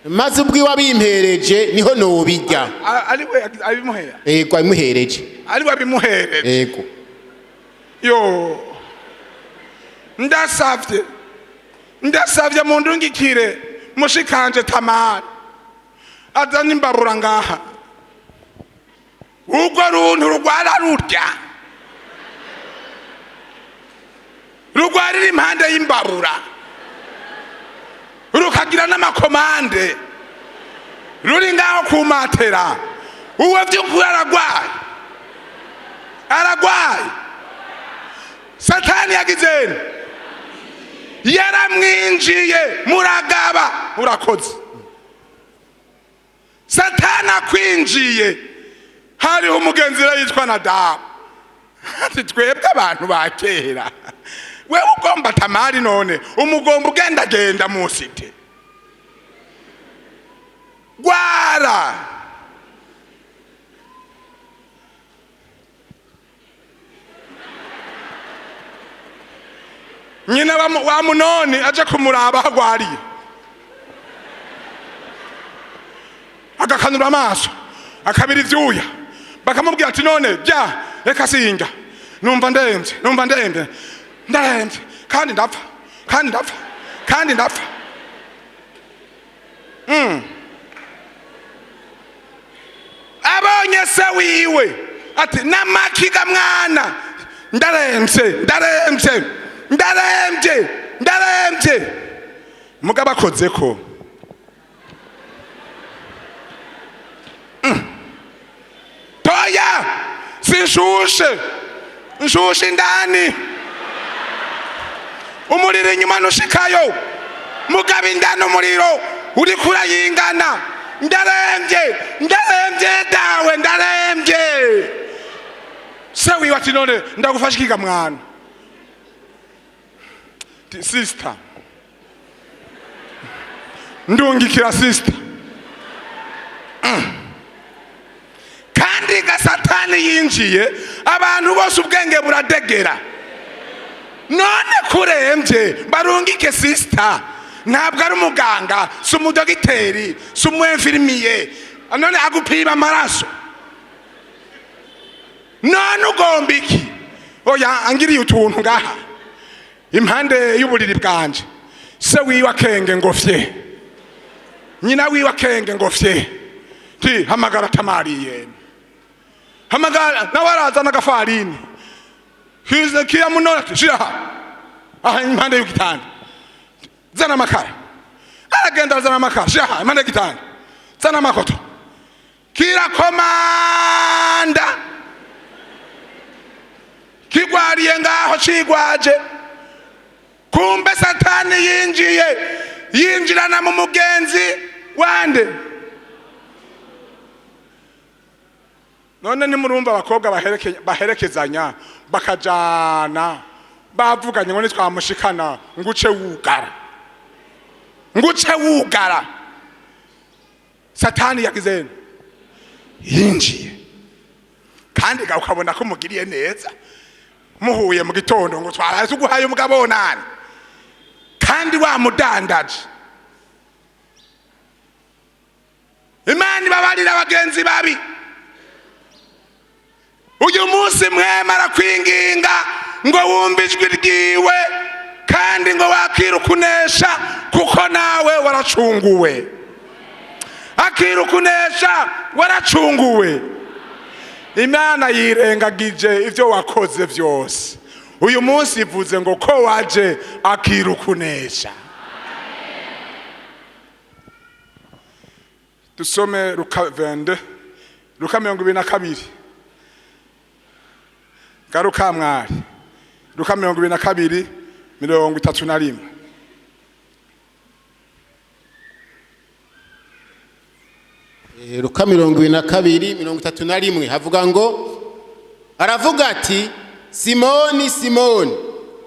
"Maze ubwo wabimpereje niho nobirya." Ari we abimuhera? Ego, abimuhereje. Ari we abimuhereje? Ego. Yo, ndasavye, ndasavye mundungikire mushikanje Tamari, azane imbabura ngaha. Urwo runtu rugwara rurya, rugwarira impande y'imbabura, rukagira n'amakomande, ruri ngaho ku matera, uwo vy'ukuri aragwaye, aragwaye. Satani yagize yaramwinjiye. Muragaba, murakoze. Satani akwinjiye. Hariho umugenzi rero yitwa Nadabu, ati: "Twebwe abantu ba kera, wewe ugomba Tamari, none umugomba ugendagenda musite gwara." Nyina wa Munoni aje kumuraba aho agwariye, agakanura amaso, akabira ivyuya. Bakamubwira ati: "None bya reka singa, numva ndemvye, numva ndemvye, ndaremvye, kandi ndapfa, kandi ndapfa, kandi ndapfa." Abonye se wiwe ati: "Namakiga mwana?" "Ndaremvye, ndaremvye, ndaremvye, ndaremvye." Mugabo akoze ko Sinshushe, nshushe indani, umuriro inyuma ntushikayo, mugabo indani umuriro uriko urayingana. Ndaremvye, ndaremvye dawe, ndaremvye. Se wiwe ati: "None ndagufasha ikiga mwana?" Ti: "Sister, ndungikira sister." Kandi ga Satani yinjiye, abantu bose ubwenge buradegera. None kurembye, barungike sister, ntabwo ari umuganga, si umudogiteri, si umu infirmier. None agupima amaraso? None ugomba iki? Oya, angiriye utuntu ngaha impande y'uburiri bwanje. Se wiwe akenge ngo fye, nyina wiwe akenge ngo fye. Ti: "Hamagara Tamariye." Hamagara, nawe arazana agafarini kize kiyamunora. Ati: "Shira aha, aha impande y'igitanda. Zana amakara." Aragenda arazana amakara. "Shira aha impande y'igitanda. Zana amakoto." Kirakomanda, kigwariye ngaho, cigwaje. Kumbe Satani yinjiye, yinjirana mu mugenzi wande. None nimurumva abakobwa baherekezanya, bakajana bavuganye ngo: "Nitwamushikana nguce wugara, nguce wugara." Satani yagize yinjiye, kandi ga ukabona ko mugiriye neza. Muhuye mu gitondo ngo: "Twaraye tuguhaye umugabo nani?" Kandi wamudandaje. Imana ibabarira abagenzi babi. Uyu munsi mwemara kwinginga ngo wumve ijwi ryiwe, kandi ngo wakire ukunesha, kuko nawe waracunguwe. Akira ukunesha, waracunguwe. Imana yirengagije ibyo wakoze byose. Uyu munsi ivuze ngo: "Ko waje, akira ukunesha." Dusome Luka 22, Luka 22. Garuka mwari, Luka 22:31. Luka 22:31 havuga ngo: Aravuga ati: "Simoni, Simoni,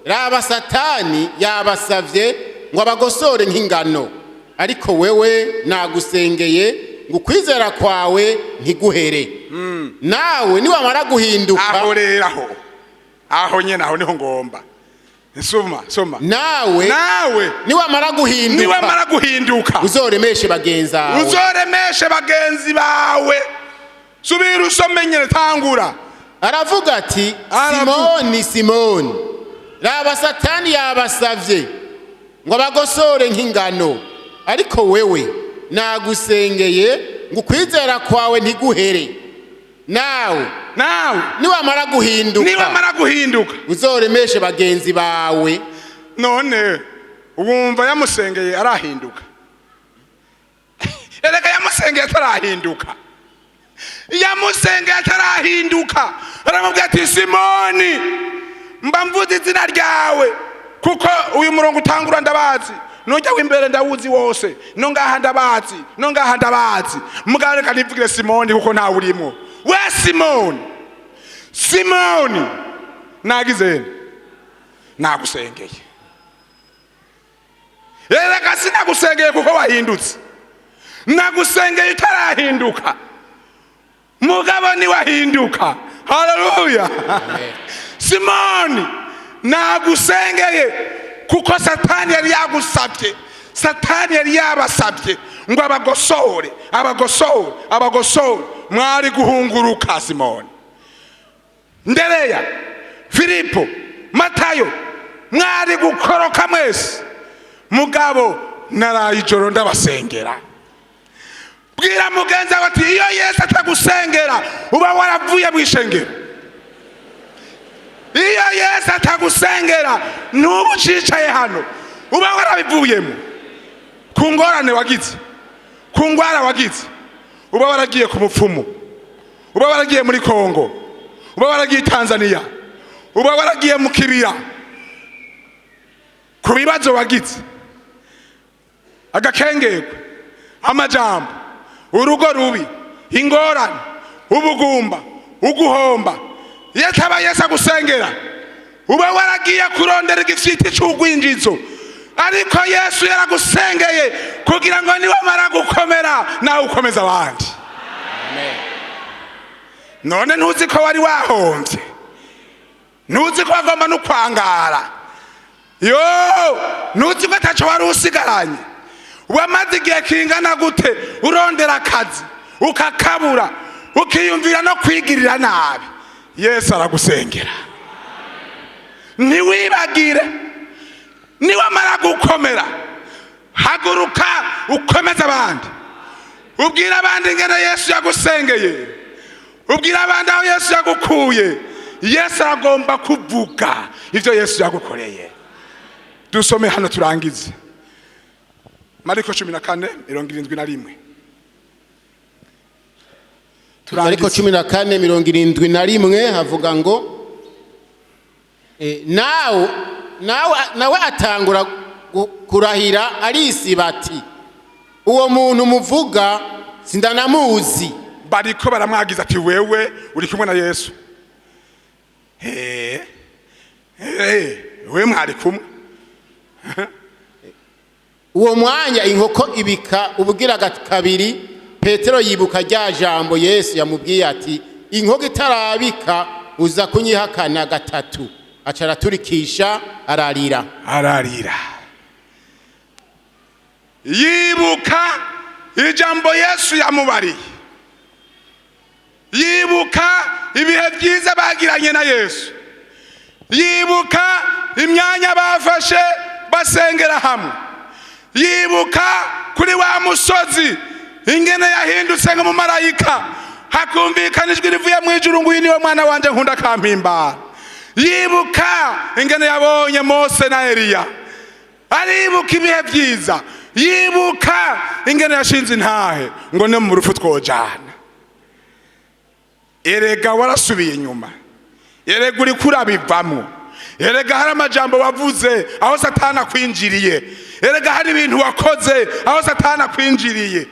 raba Satani yabasavye ngo abagosore nk'ingano, ariko wewe nagusengeye ngo ukwizera kwawe ntiguhere, nawe niwamara guhinduka." Aho rero, aho nyene, aho niho ngomba. Soma, soma. Nawe nawe niwamara guhinduka, niwamara guhinduka, uzoremeshe bagenzi bawe. Uzoremeshe bagenzi bawe. Subira usome nyene, tangura. Aravuga ati: Aravuga. "Simoni, Simoni, raba Satani yabasavye ngo abagosore nk'ingano, ariko wewe nagusengeye ngo ukwizera kwawe ntiguhere, nawe nawe niwamara guhinduka, niwamara guhinduka, uzoremeshe bagenzi bawe." None wumva yamusengeye arahinduka? Erega yamusengeye atarahinduka, yamusengeye atarahinduka. Aramubwira ati: "Simoni, mba mvuze izina ryawe, kuko uyu murongo utangura ndabazi, nujya w'imbere ndawuzi wose, no ngaha ndabazi, no ngaha ndabazi. Mugabo reka nivugire Simoni kuko ntawe urimo. We Simoni, Simoni, nagize nagusengeye. Erega sinagusengeye kuko wahindutse, nagusengeye utarahinduka. Mugabo niwahinduka." Haleluya! "Simoni, nagusengeye kuko Satani yari yagusabye, Satani yari yabasabye ngo abagosore, abagosore, abagosore. Mwari guhunguruka. Simoni, Ndereya, Filipo, Matayo, mwari gukoroka mwese, mugabo naraye ijoro ndabasengera." Bwira mugenzi wawe ati: "Iyo Yesu atagusengera, uba waravuye mu ishengero. Iyo Yesu atagusengera, ntuba ucicaye hano, uba warabivuyemo. Ku ngorane wagize, ku ngwara wagize, uba waragiye ku mupfumu, uba waragiye muri Kongo." Uba waragiye Tanzania, uba waragiye mu kibira ku bibazo wagize, agakengerwe, amajambo, urugo rubi, ingorane, ubugumba, uguhomba. Iyo ataba Yesu agusengera, uba waragiye kurondera igifyiti c'ugwinjizo. Ariko Yesu yaragusengeye kugira ngo niwamara gukomera, nawe ukomeza abandi. None ntuzi ko wari wahomvye? Ntuzi ko wagomba no kwangara? Yo, ntuzi ko ataco wari usigaranye? Wamaze igihe kingana gute urondera akazi ukakabura, ukiyumvira no kwigirira nabi? Yesu aragusengera. Ntiwibagire, niwamara gukomera, haguruka ukomeze abandi, ubwire abandi ingene Yesu yagusengeye, ubwire abandi aho Yesu yagukuye. Yesu aragomba kuvuga ivyo Yesu yagukoreye. Dusome hano turangize. Mariko 14:71. Mariko 14:71 havuga ngo nawe atangura kurahira arisiba ati: "Uwo muntu muvuga sindanamuzi." Bariko baramwagiza ati: "Wewe uri kumwe na Yesu, wewe mwari kumwe." Uwo mwanya inkoko ibika ubugira kabiri. Petero yibuka rya jambo Yesu yamubwiye ati: "Inkoko itarabika uza kunyihakana gatatu." Aca araturikisha ararira. Ararira, yibuka ijambo Yesu yamubariye, yibuka ibihe byiza bagiranye na Yesu, yibuka imyanya bafashe basengera hamwe, yibuka kuri wa musozi ingene yahindutse nk'umumarayika, hakumvikana ijwi rivuye mu ijuru ngo: "Uyu niwe mwana wanje nkunda akampimbara." Yibuka ingene yabonye Mose na Eliya, aribuka ibihe byiza, yibuka ingene yashinze intahe ngo no mu rupfu twojana. Erega warasubiye inyuma, erega uriko urabivamwo, erega hari amajambo wavuze aho Satani akwinjiriye, erega hari ibintu wakoze aho Satani akwinjiriye.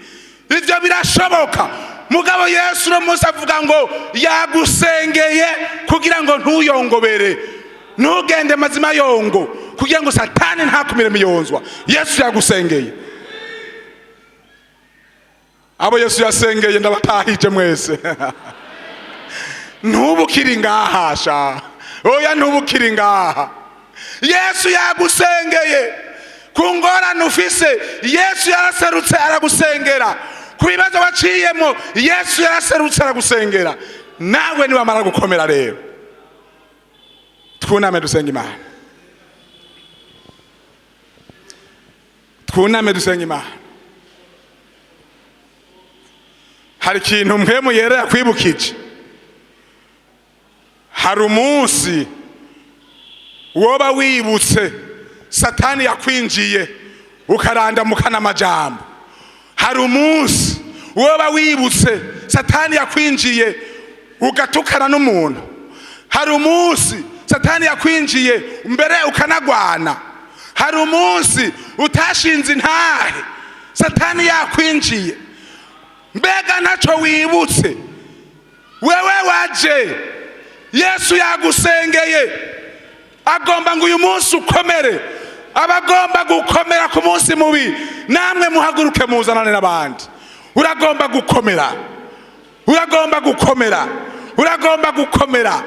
Ivyo birashoboka, mugabo Yesu uno munsi avuga ngo yagusengeye kugira ngo ntuyongobere, ntugende mazima yongo, kugira ngo Satani ntakumire miyonzwa. Yesu yagusengeye. Abo Yesu yasengeye, ndabatahije mwese. Ntubukiri ngaha sha, oya, ntubukiri ngaha. Yesu yagusengeye ku ngorane ufise. Yesu yaraserutse aragusengera ku bibazo waciyemo. Yesu yaraserutse aragusengera. Nawe niwamara gukomera rero, twuname dusenga Imana, twuname dusenga Imana. Hari ikintu Mpwemu Yera yakwibukije? Hari umunsi woba wibutse Satani yakwinjiye ukarandamukana amajambo? Hari umunsi woba wibutse Satani yakwinjiye ugatukana n'umuntu? Hari umunsi Satani yakwinjiye mbere ukanagwana? Hari umunsi utashinze intahe Satani yakwinjiye? Mbega ntaco wibutse? Wewe waje, Yesu yagusengeye, agomba ngo uyu munsi ukomere. Abagomba gukomera ku munsi mubi, namwe muhaguruke muzanane n'abandi. Uragomba gukomera, uragomba gukomera, uragomba gukomera.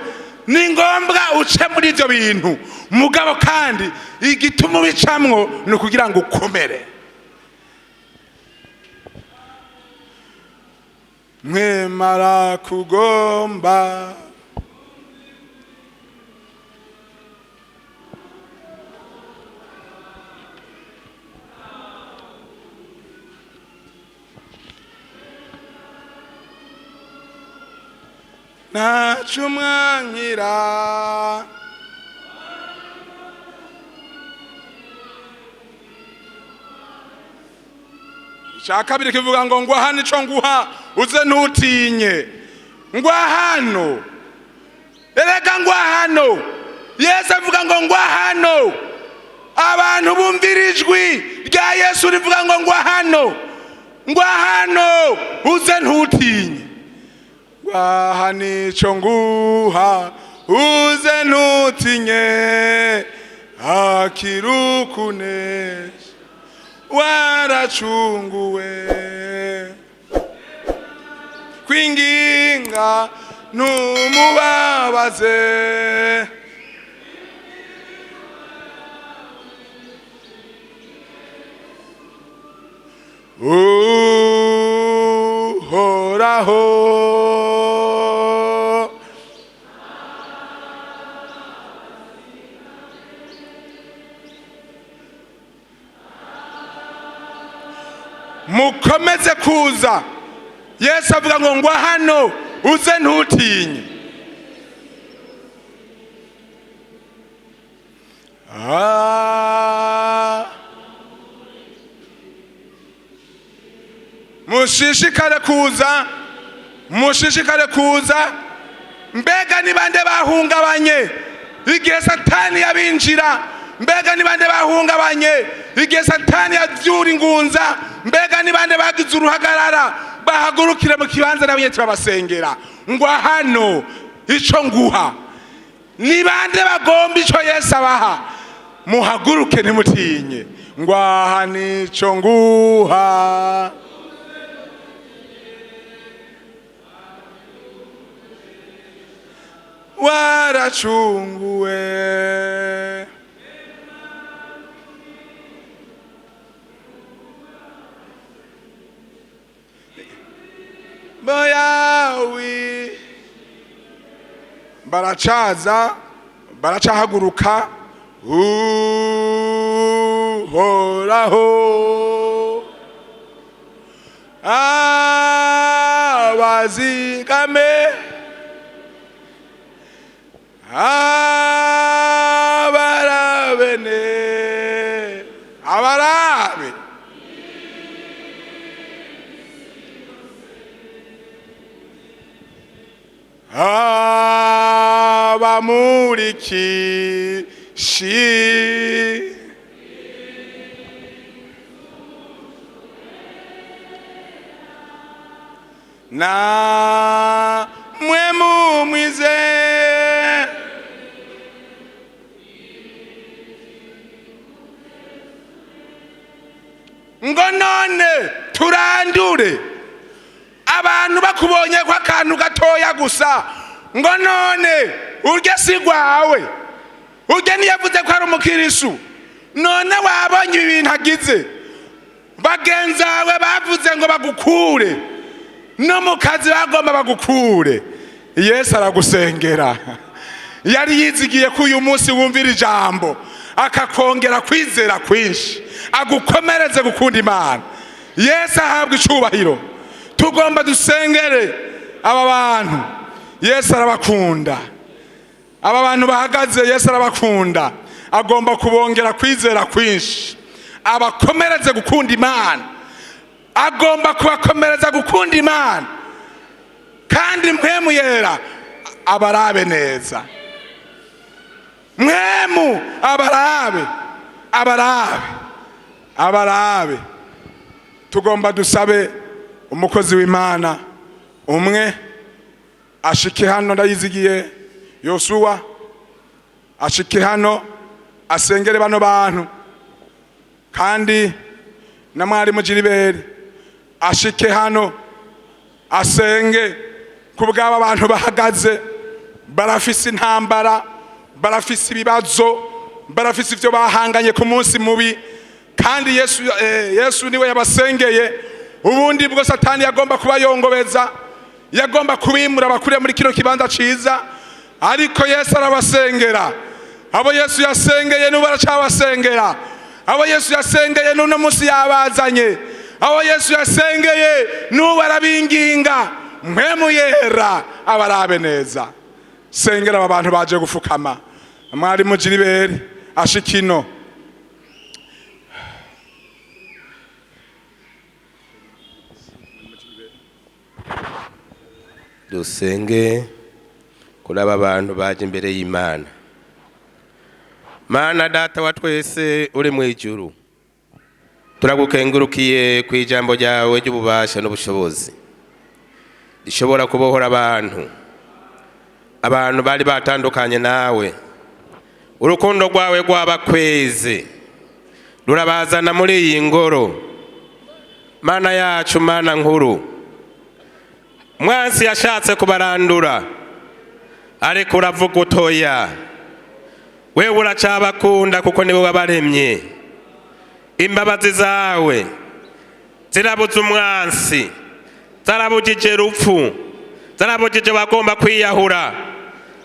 Ni ngombwa uce muri ibyo bintu, mugabo kandi igituma ubicamwo ni ukugira ngo ukomere. Mwemara kugomba ntaco umwankira. Icya kabiri kivuga ngo: "Ngwa hano ico nguha, uze ntutinye, ngwa hano." Erega ngwa hano, Yesu avuga ngo ngwa hano. Abantu bumvira ijwi rya Yesu rivuga ngo ngwa hano, ngwa hano, uze ntutinye. Ngwaha nico nguha, uze ntutinye, akirukunesha waracunguwe. Kwinginga ntumubabaze, Uhoraho. Mukomeze kuza. Yesu avuga ngo ngwa hano, uze ntutinye. Mushishikare kuza, mushishikare kuza. Mbega ni bande bahungabanye igihe Satani yabinjira? Mbega ni bande bahungabanye igihe Satani yavyura ingunza? Mbega ni bande bagize uruhagarara? Bahagurukire mu kibanza nabo turabasengera. Ngwa hano, ico nguha. Ni bande bagomba ico Yesu abaha? Muhaguruke ntimutinye. Ngwaha nico nguha. Waracunguwe. Boyawi baracaza, baracahaguruka. Uhoraho abazigame, abarabene, abarabe. Abamurikishi na mwe mumwize. Ngo none turandure abantu bakubonye ko akantu gatoya gusa, ngo none urye si gwawe, urye ntiyavuze ko ari umukirisu, none wabonye ibi bintu agize. Bagenzawe bavuze ngo bagukure no mu kazi, bagomba bagukure. Yesu aragusengera. Yari yizigiye ko uyu munsi wumvira ijambo akakongera kwizera kwinshi, agukomereze gukunda Imana. Yesu ahabwa icubahiro. Tugomba dusengere aba bantu. Yesu arabakunda. Aba bantu bahagaze, Yesu arabakunda. Agomba kubongera kwizera kwinshi, abakomereze gukunda Imana. Agomba kubakomereza gukunda Imana. Kandi mpwemu yera abarabe neza. Mpwemu abarabe, abarabe, abarabe. Tugomba dusabe umukozi w'Imana umwe ashike hano, ndayizigiye Yosuwa ashike hano asengere bano bantu, kandi na mwarimu Gilbert ashike hano asenge kubw'aba bantu bahagaze. Barafise intambara, barafise ibibazo, barafise ivyo bahanganye ku munsi mubi, kandi Yesu niwe yabasengeye. Ubundi bwo Satani yagomba kubayongobeza, yagomba kubimura bakuriye muri kino kibanza ciza, ariko Yesu arabasengera. Abo Yesu yasengeye n'ubu aracabasengera. Abo Yesu yasengeye n'uno munsi yabazanye. Abo Yesu yasengeye n'ubu arabinginga. Mpwemu yera abarabe neza. Sengera aba bantu baje gufukama. Mwarimu Gilbert ashikino. Dusenge Kuri aba bantu baje imbere y'Imana. Mana Data wa twese uri mu ijuru, turagukengurukiye ku ijambo ryawe ry'ububasha n'ubushobozi rishobora kubohora abantu, abantu bari batandukanye nawe. Urukundo rwawe rwabakweze rurabazana muri iyi ngoro. Mana yacu, Mana nkuru, mwansi yashatse kubarandura, ariko uravuga utoya, wewe uracabakunda kuko niwe wabaremye. Imbabazi zawe zirabuza umwansi, zarabujije rupfu, zarabujije bagomba kwiyahura,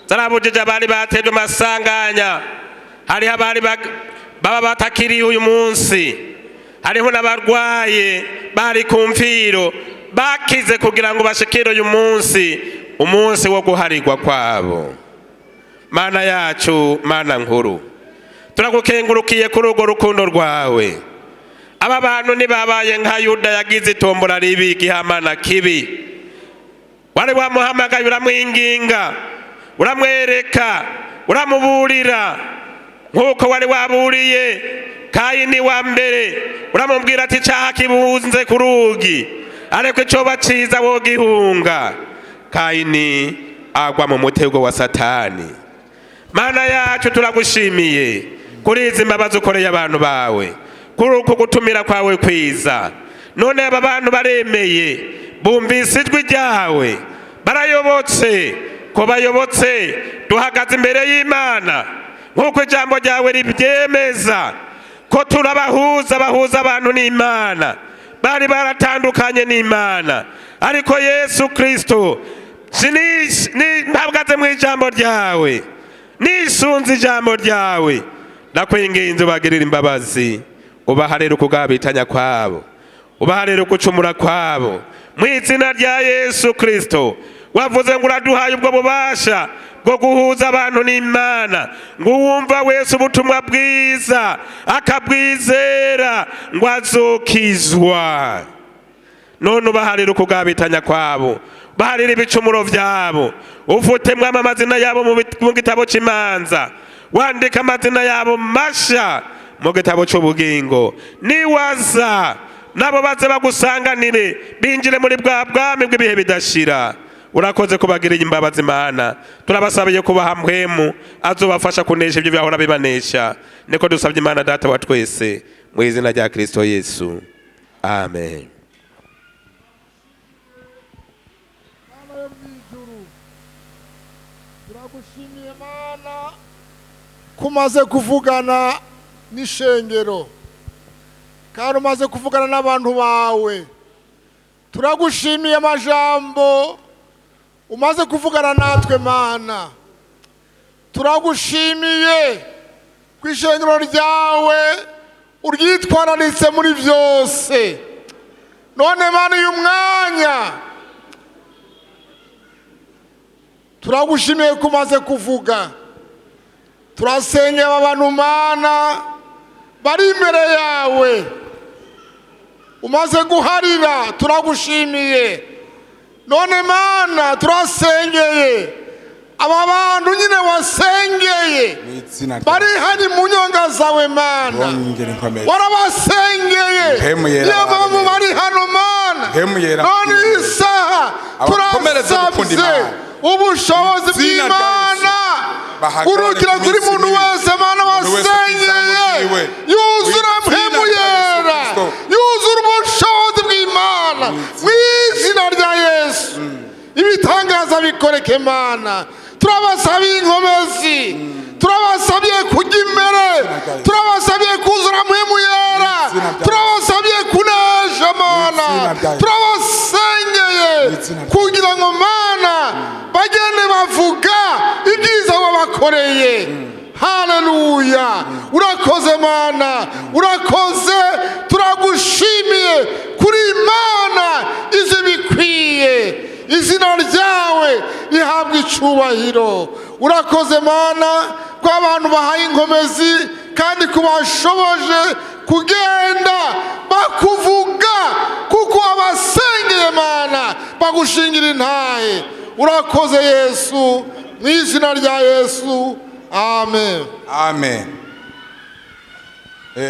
zarabujije abari batejwe amasanganya. Hariho abari baba batakiriye uyu munsi, hariho n'abarwaye bari ku mfiro bakize kugira ngo bashikire uyu munsi, umunsi wo guharirwa kwabo. Mana yacu, Mana nkuru, turagukengurukiye kuri urwo rukundo rwawe. Aba bantu ntibabaye nka Yuda yagize itombora ribi, igihamana kibi. Wari wamuhamagaye, uramwinginga, uramwereka, uramuburira nk'uko wari waburiye Kayini wa mbere, uramubwira ati icaha kibunze ku rugi, ariko icoba ciza wogihunga. Kayini agwa mu mutego wa Satani. Mana yacu, turagushimiye kuri izi mbabazi ukoreye abantu bawe, kuri uku gutumira kwawe kwiza. None aba bantu baremeye, bumvise ijwi ryawe, barayobotse. Ko bayobotse, duhagaze imbere y'Imana nk'uko ijambo ryawe ribyemeza ko turabahuza, bahuza abantu n'Imana bari baratandukanye n'Imana. Ariko Yesu Kristo, mpagaze mu ijambo ryawe, nisunze ijambo ryawe, ndakwinginze ubagirire imbabazi, ubaharire ukugabitanya kwabo, ubaharire ukucumura kwabo, mu izina rya Yesu Kristo. Wavuze ngo uraduhaye ubwo bubasha bwo guhuza abantu n'Imana, ngo uwumva wese ubutumwa bwiza akabwizera ngo azokizwa. None ubaharire ukugabitanya kwabo, baharire ibicumuro vyabo, ufutemwo amazina yabo mu gitabo c'imanza, wandika amazina yabo masha mu gitabo c'ubugingo. Niwaza nabo baze bagusanganire, binjire muri bwa bwami bw'ibihe bidashira. Urakoze kubagirira imbabazi, Mana. Turabasabiye kubaha Mpwemu azobafasha kunesha ibyo byahora bibanesha. Niko dusabye, Imana Data wa twese, mu izina rya Kristo Yesu, amen. Mana yo mu ijuru, turagushimiye Mana ko umaze kuvugana n'ishengero kandi umaze kuvugana n'abantu bawe. Turagushimiye amajambo umaze kuvugana natwe, Mana. Turagushimiye ku ishengero ryawe uryitwararitse muri byose. None Mana, uyu mwanya turagushimiye ko umaze kuvuga. Turasengera aba bantu, Mana, bari imbere yawe umaze guharira, turagushimiye. None Mana, turasengeye aba bantu nyine wasengeye Mu izina rya bari hari mu nyonga zawe, Mana. Bongera inkomezi. Warabasengeye, Mpemu Yera niyo mpamvu baremeye. bari hano, Mana. Mpemu Yera None iyi saha abakomereze gukunda turasabye Imana. ubushobozi Izina rya bw'Imana Bahagarare burukira ku kuri minsi muntu mibi. wese, Mana, Umuntu wese ku ijambo wasengeye ryiwe. yuzura Mu izina Mpemu rya Yesu Yera, Kristo. yuzura ubushobozi bw'Imana mu izina rya Yesu. Ibitangaza bikoreke, Mana. Turabasabiye inkomezi, turabasabiye kujya imbere, turabasabiye kuzura Mpemu Yera, Izina rya turabasabiye kunesha, Mana. Izina rya Yesu. Turabasengeye Izina rya kugira ngo, Mana, bagende bavuga ibyiza wabakoreye. Haleluya! Urakoze Mana, urakoze, turagushimiye kuri Imana izi bikwiye. Izina ryawe rihabwa icubahiro. Urakoze Mana ko abantu bahaye inkomezi kandi kubashoboje kugenda bakuvuga kuko wabasengeye, Mana, bagushingira intahe. Urakoze Yesu. Mu izina rya Yesu, amen. Amen.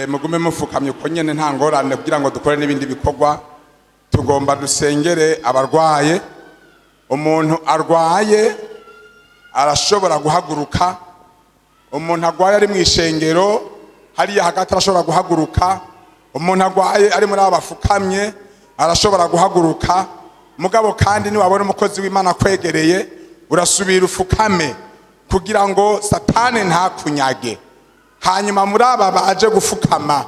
Mugume mufukamye uko nyene, nta ngorane, kugira ngo dukore n'ibindi bikorwa. Tugomba dusengere abarwaye. Umuntu arwaye arashobora guhaguruka. Umuntu arwaye ari mu ishengero hariya hagati arashobora guhaguruka. Umuntu arwaye ari muri aba bafukamye arashobora guhaguruka. Mugabo kandi niwabona umukozi w'Imana akwegereye, urasubira ufukame kugira ngo Satani ntakunyage. Hanyuma muri aba baje gufukama,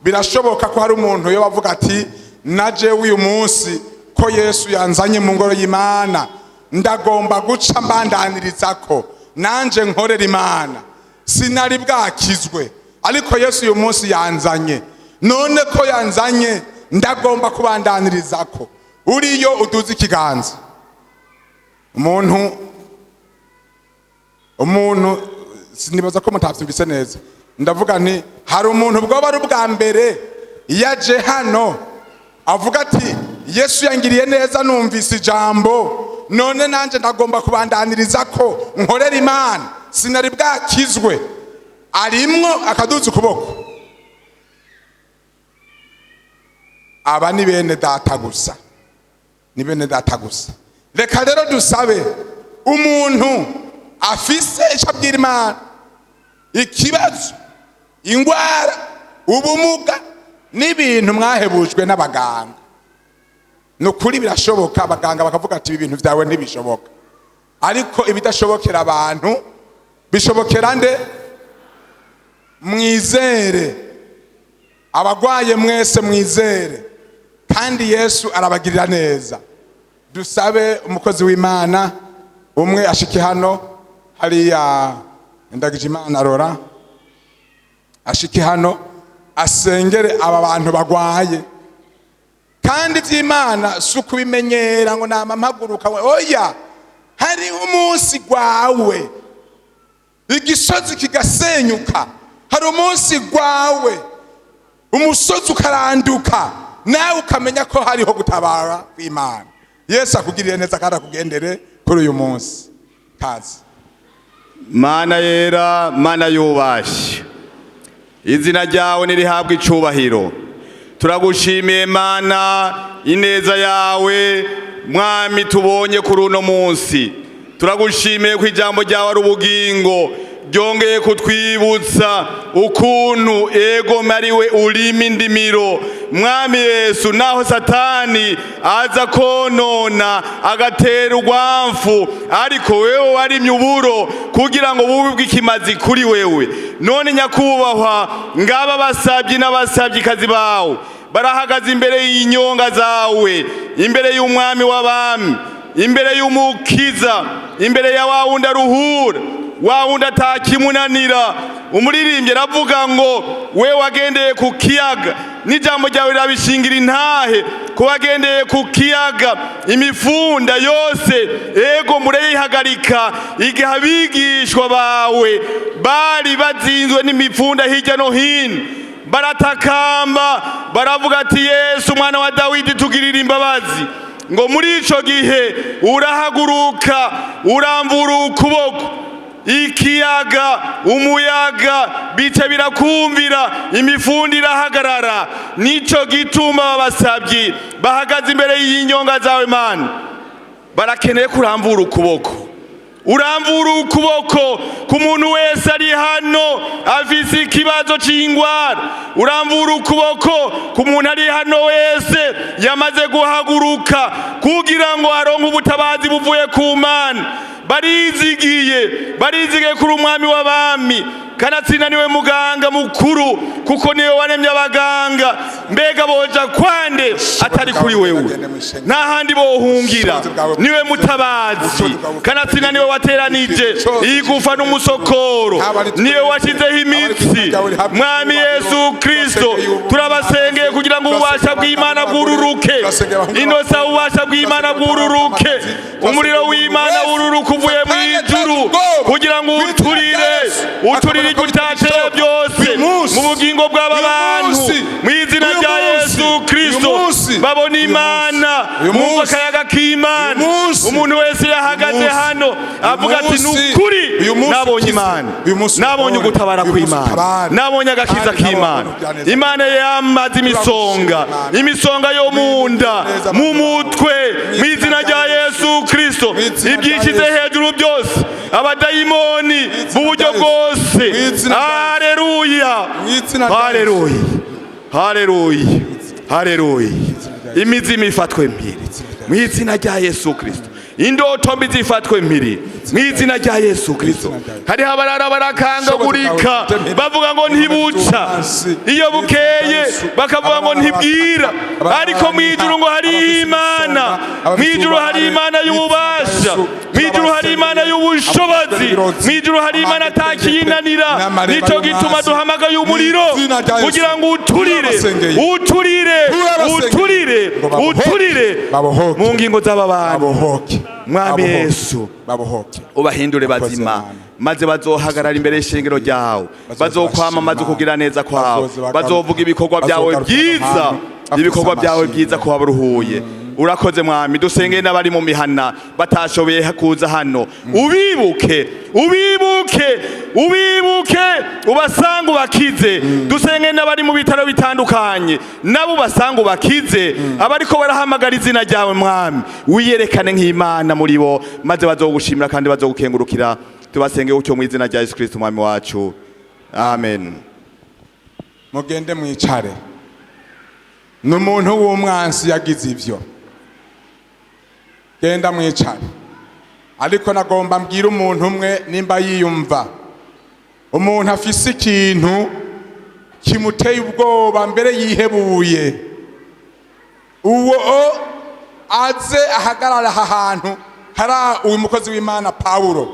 birashoboka ko hari umuntu yo bavuga ati: "Naje uyu munsi ko Yesu yanzanye mu ngoro y'Imana, ndagomba guca mbandaniriza ko nanje nkorera Imana. Sinari bwakizwe, ariko Yesu uyu munsi yanzanye. None ko yanzanye, ndagomba kubandaniriza ko." Uriyo uduze ikiganza. Umuntu sinibaza ko mutabyumvise neza. Ndavuga nti hari umuntu bwoba ari ubwa mbere yaje hano, avuga ati: "Yesu yangiriye neza, numvise ijambo, none nanjye ndagomba kubandaniriza ko nkorera Imana, sinari bwakizwe." Arimwo akaduza ukuboko. Aba ni bene data gusa, ni bene data gusa. Reka rero dusabe umuntu afise icyo abwira Imana, ikibazo, ingwara, ubumuga n'ibintu mwahebujwe n'abaganga. Ni ukuri birashoboka, abaganga bakavuga ati: "Ibi bintu byawe ntibishoboka." Ariko ibidashobokera abantu bishobokera nde? Mwizere. Abagwaye mwese mwizere, kandi Yesu arabagirira neza. Dusabe umukozi w'Imana umwe ashike hano hariya, Ndagijimana Rora, ashike hano asengere aba bantu bagwaye. Kandi iby'Imana si ukubimenyera ngo nama mpaguruka, oya. Hariho umunsi gwawe igisozi kigasenyuka, hari umunsi gwawe umusozi ukaranduka, nawe ukamenya ko hariho gutabara kw'Imana. Yesu akugirire neza kandi akugendere kuri uyu munsi. Kazi. Mana yera, Mana yubashe, izina ryawe nirihabwa icubahiro. Turagushimiye Mana, ineza yawe Mwami tubonye kuri uno munsi. Turagushimiye ko ijambo ryawe ari ubugingo, ryongeye kutwibutsa ukuntu ego mariwe urima indimiro. Mwami Yesu, naho Satani aza konona agatera urwamfu, ariko wewe warimye uburo kugira ngo bube bw'ikimazi kuri wewe. None nyakubahwa, ngaba basabyi n'abasabyikazi bawe barahagaze imbere y'inyonga zawe, imbere y'Umwami w'abami, imbere y'Umukiza, imbere ya wa wundi aruhura, wa wundi atakimunanira. Umuririmbyi aravuga ngo we wagendeye ku kiyaga, n'ijambo ryawe rirabishingira intahe ko wagendeye ku kiyaga, imifunda yose ego murayihagarika. Igihe abigishwa bawe bari bazinzwe n'imifunda hirya no hino, baratakamba baravuga ati: "Yesu umwana wa Dawidi, tugirire imbabazi." Ngo muri ico gihe urahaguruka, uramvura ukuboko, ikiyaga, umuyaga bica birakumvira, imifundi irahagarara. Nico gituma babasabyi bahagaze imbere y'inyonga zawe Mana, barakeneye kurambura ukuboko. Urambura ukuboko ku muntu wese ari hano afise ikibazo c'ingwara. Urambura ukuboko ku muntu ari hano wese yamaze guhaguruka kugira ngo aronke ubutabazi buvuye ku Mana. Barizigiye, barizigiye kuri Umwami w'abami, kanatsinda niwe muganga mukuru, kuko niwe waremye abaganga. Mbega boja kwande atari kuri wewe? Nta handi bohungira, niwe mutabazi. Kanatsinda niwe wateranije igufa n'umusokoro, niwe washyizeho imitsi. Mwami Yesu Kristo, turabasengeye kugira ngo ububasha bw'Imana bwururuke inosa, ububasha bw'Imana bwururuke, umuriro w'Imana wururuke uvuye mu ijuru kugira ngo uturire, uturire ibyo utatera byose mu bugingo bw'aba bantu, mu izina rya Yesu Kristo. Kristo, Uyu munsi. babona Uyu Imana, munsi. Uyu bumva munsi. akayaga k'Imana. Uyu munsi. Umuntu wese yahagaze Uyu munsi. hano avuga ati Uyu munsi. nukuri Uyu munsi nabonye ukize. Imana, Uyu munsi nabonye utabare. ugutabara Uyu munsi kw'Imana, utabare. nabonye agakiza Kandi nabonye k'Imana. ubugwaneza. Imana yamaze imisonga, Imana. imisonga yo mu nda, Neza mu abantu bawe. mutwe, mu izina rya Yesu Kristo, Mu izina rya ibyishyize Yesu. hejuru byose, abadayimoni mu buryo rya Yesu. bwose. Mu izina rya Yesu. Haleluya, Mu izina rya Yesu. haleluya, haleluya, haleluya. Imizimu ifatwe mpiri mu izina rya Yesu Kristo, indoto mbi zifatwe mpiri mu izina rya Yesu Kristo. Hariho abarara barakangagurika bavuga ngo ntibuca, iyo bukeye bakavuga ngo ntibwira, ariko mu ijuru ngo hari Imana, mu ijuru hari Imana y'ububasha, mu ijuru hari Imana y'ubushobozi, mu ijuru hari Imana atakiyinanira. Nicyo gituma duhamagaye umuriro kugira ngo uturire, uturire, uturire, uturire mu ngingo z'aba bantu. Babohoke. Mwami Babohoke. Yesu, Babohoke. ubahindure Bakoze bazima, Mana. maze bazohagarara imbere y'ishengero ryawe, bazokwamamaza ukugira neza kwawe, Bazoza bagaruka. bazovuga ibikorwa byawe Bazogaruka byiza, ahantu bafise ibikorwa byawe amashimwe. byiza ko wabaruhuye. Urakoze Mwami. Dusengeye n'abari mu mihana batashoboye kuza hano, ubibuke, ubibuke, ubibuke, ubasange ubakize. Dusengeye n'abari mu bitaro bitandukanye, nabo ubasange ubakize. Abariko barahamagara izina ryawe Mwami, wiyerekane nk'Imana muri bo, maze bazogushimira kandi bazogukengurukira. Tubasenge gutyo mu izina rya Yesu Kristo Umwami wacu, amen. Mugende mwicare. Ni umuntu w'umwansi yagize ivyo. Genda mwicare. Ariko nagomba mbwira umuntu umwe nimba yiyumva, umuntu afise ikintu kimuteye ubwoba mbere yihebuye, uwo aze ahagarara aha hantu hari uyu mukozi w'Imana Pawulo,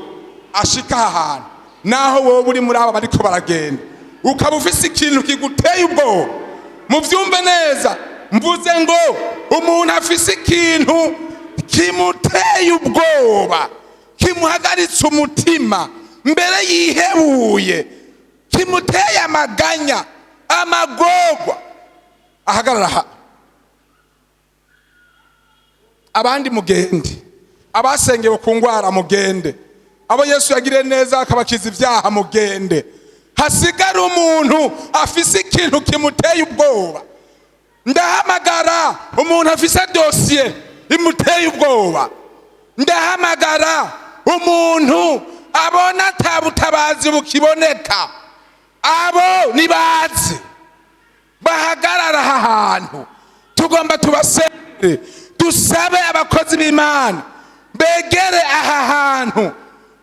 ashika aha hantu. Naho wowe uri muri aba bariko baragenda, ukaba ufise ikintu kiguteye ubwoba, muvyumve neza, mvuze ngo umuntu afise ikintu kimuteye ubwoba, kimuhagaritse umutima mbere yihebuye, kimuteye amaganya, amagorwa, ahagarara aha. Abandi mugende, abasengewe ku ngwara mugende, abo Yesu yagiriye neza akabakiza ibyaha mugende. Hasigara umuntu afise ikintu kimuteye ubwoba. Ndahamagara umuntu afise dosiye imuteye ubwoba. Ndahamagara umuntu abona ata butabazi bukiboneka. Abo nibaze bahagarara aha hantu. Tugomba tubasengere, dusabe abakozi b'Imana begere aha hantu,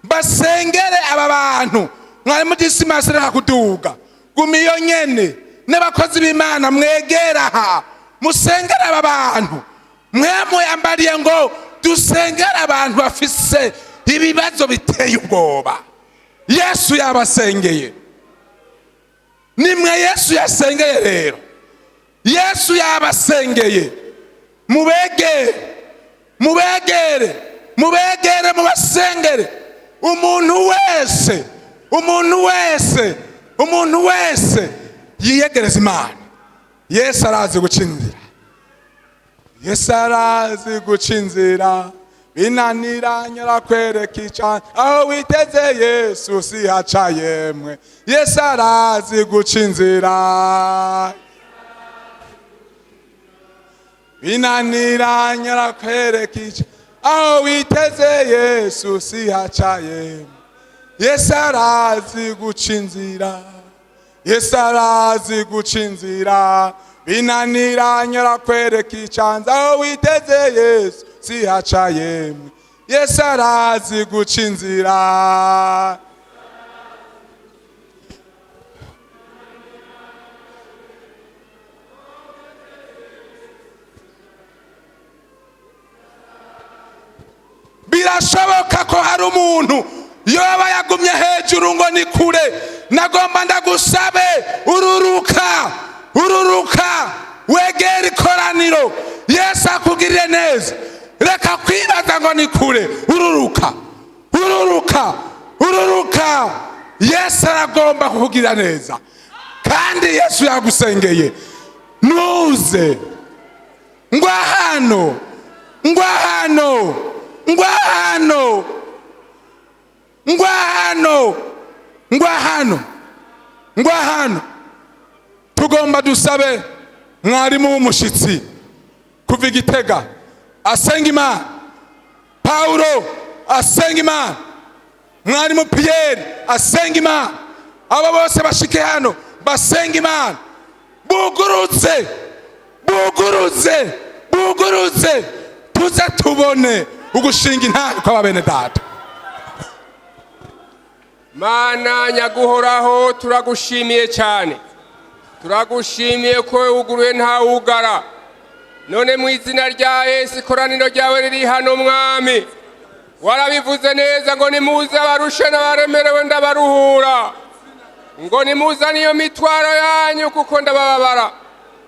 basengere aba bantu. Mwari mudisimasi, reka kuduga, guma iyo nyene. N'abakozi b'Imana mwegere aha, musengere aba bantu. Mwe muyambariye ngo dusengere abantu bafise ibibazo biteye ubwoba. Yesu yabasengeye, nimwe Yesu yasengeye rero. Yesu yabasengeye, mubegere, mubegere, mubegere, mubasengere. Umuntu wese, umuntu wese, umuntu wese yiyegereza Imana. Yesu arazi guca inzira. Yesu arazi guca inzira, binaniranye arakwereka icana aho witeze. Yesu sihaca yemwe. Yesu arazi guca inzira, binaniranye arakwereka ica aho witeze. Yesu sihaca yemwe. Yesu arazi guca inzira. Yesu arazi guca inzira, binaniranye arakwereka icanza aho witeze. Yesu sihaca yemwe. Yesu arazi guca inzira. Birashoboka ko hari umuntu yoba yagumye hejuru ngo ni kure. Nagomba ndagusabe, ururuka, ururuka, wegere ikoraniro. Yesu akugirire neza. Reka kwibaza ngo ni kure. Ururuka, ururuka, ururuka. Yesu aragomba kukugirira neza, kandi Yesu yagusengeye. Nuze. Ngwahano, ngwahano, ngwahano, ngwahano, ngwahano, ngwahano. Tugomba dusabe mwarimu w'umushitsi kuva Igitega asenga Imana, Paulo asenga Imana, mwarimu Pierre asenga Imana, abo bose bashike hano basenga Imana, bugurutse, bugurutse, bugurutse, tuze tubone ugushinga intahe kw'aba bene data. Mana nyaguhoraho, turagushimiye cyane, turagushimiye ko wuguruye ntawugara. None mu izina rya Yesu, ikoraniro ryawe riri hano. Mwami, warabivuze neza ngo nimuze abarushe n'abaremerewe, ndabaruhura, ngo nimuzane iyo mitwaro yanyu kuko ndabababara.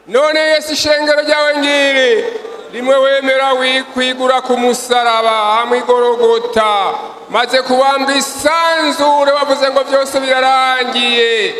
None Yesu, ishengero ryawe ngiri rimwe wemera wikwigura ku musaraba hamwe igorogota, maze kubamba isanzure wavuze ngo byose birarangiye.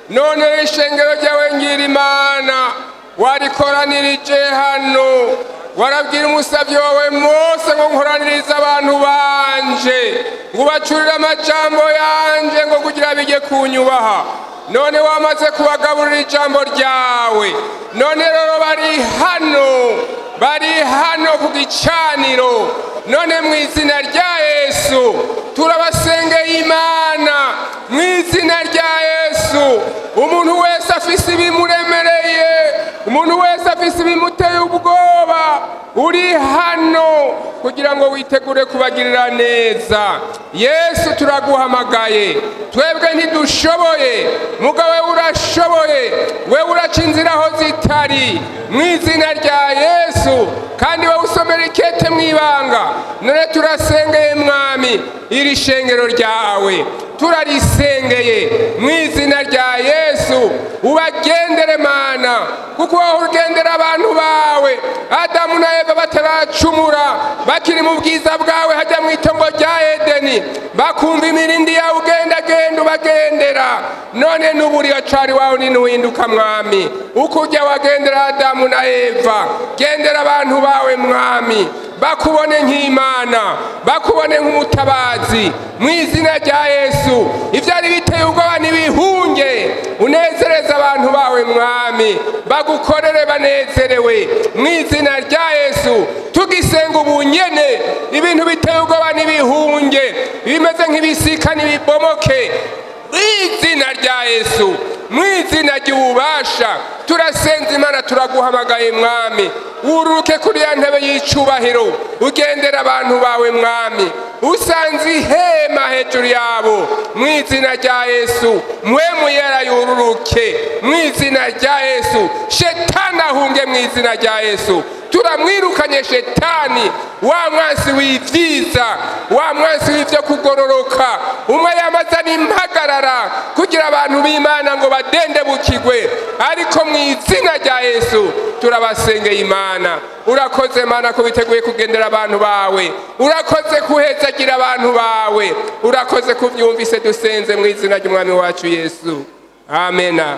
None ishengero ryawe ngira Imana warikoranirije hano. Warabwira umusabyi wawe Mose ngo nkoranirize abantu banje, ngo ubacurire amajambo yanje, ngo kugira bijye kunyubaha. None wamaze kubagaburira ijambo ryawe. None rero bari hano, bari hano ku gicaniro. None mu izina rya Yesu turabasengeye Imana, mu izina rya Yesu, umuntu wese afise ibimuremereye, umuntu wese afise ibimuteye ubwoba, uri hano kugira ngo witegure kubagirira neza. Yesu, turaguhamagaye. Twebwe ntidushoboye, mugabo wewe urashoboye, wewe uraca inzira aho zitari, mu izina rya Yesu. Kandi wowe usomera ikete mu ibanga. None turasengeye Mwami, iri shengero ryawe turarisengeye mu izina rya Yesu. Ubagendere Mana, kuko wowe ugendera abantu bawe. Adamu na Eva bataracumura, bakiri mu bwiza bwawe hajya mu itongo rya Edeni, bakumva imirindi yawe ugendagenda ubagendera. None n'ubu cari wawe ntinuhinduka. Mwami, uko ujya wagendera Adamu na Eva, gendera abantu bawe Mwami, bakubone nk'Imana, bakubone nk'umutabazi, mu izina rya Yesu. Ibyari biteye ubwoba ntibihunge, unezereze abantu bawe Mwami, bagukorere banezerewe, mu izina rya Yesu. Tugisenga ubunyene, ibintu biteye ubwoba ntibihunge, ibimeze nk'ibisika ntibibomoke, mu izina rya Yesu, mu izina ry'ububasha. Turasenze Imana, turaguhamagaye Mwami, wururuke kuri ya ntebe y'icubahiro, ugendera abantu bawe Mwami, usanze ihema hejuru yabo, mu izina rya Yesu. Mpwemu Yera yururuke mu izina rya Yesu. Shetani ahunge mu izina rya Yesu. Turamwirukanye shetani, wa mwansi w'ibyiza, wa mwansi w'ibyo kugororoka, umwe yamaze n'impagarara kugira abantu b'Imana ngo badendebukigwe. Ariko mu izina rya Yesu turabasengeye Imana. Urakoze Mana ko witeguye kugendera abantu bawe, urakoze kuhezagira abantu bawe, urakoze kubyumvise. Dusenze mu izina ry'Umwami wacu Yesu, amena.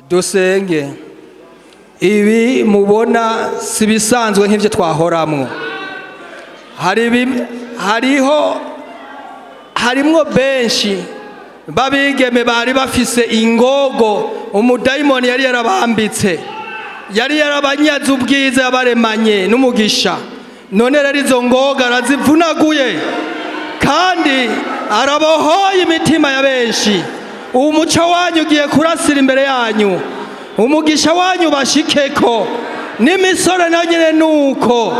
Dusenge. Ibi mubona si bisanzwe nk'ibyo twahoramwo. Hariho harimwo benshi babigeme bari bafise ingogo umudayimoni yari yarabambitse, yari yarabanyaze ubwiza yabaremanye n'umugisha. None rero izo ngoga arazivunaguye kandi arabohoye imitima ya benshi. Umuco wanyu ugiye kurasira imbere yanyu, umugisha wanyu bashikeko. N'imisore nayo nyene nuko,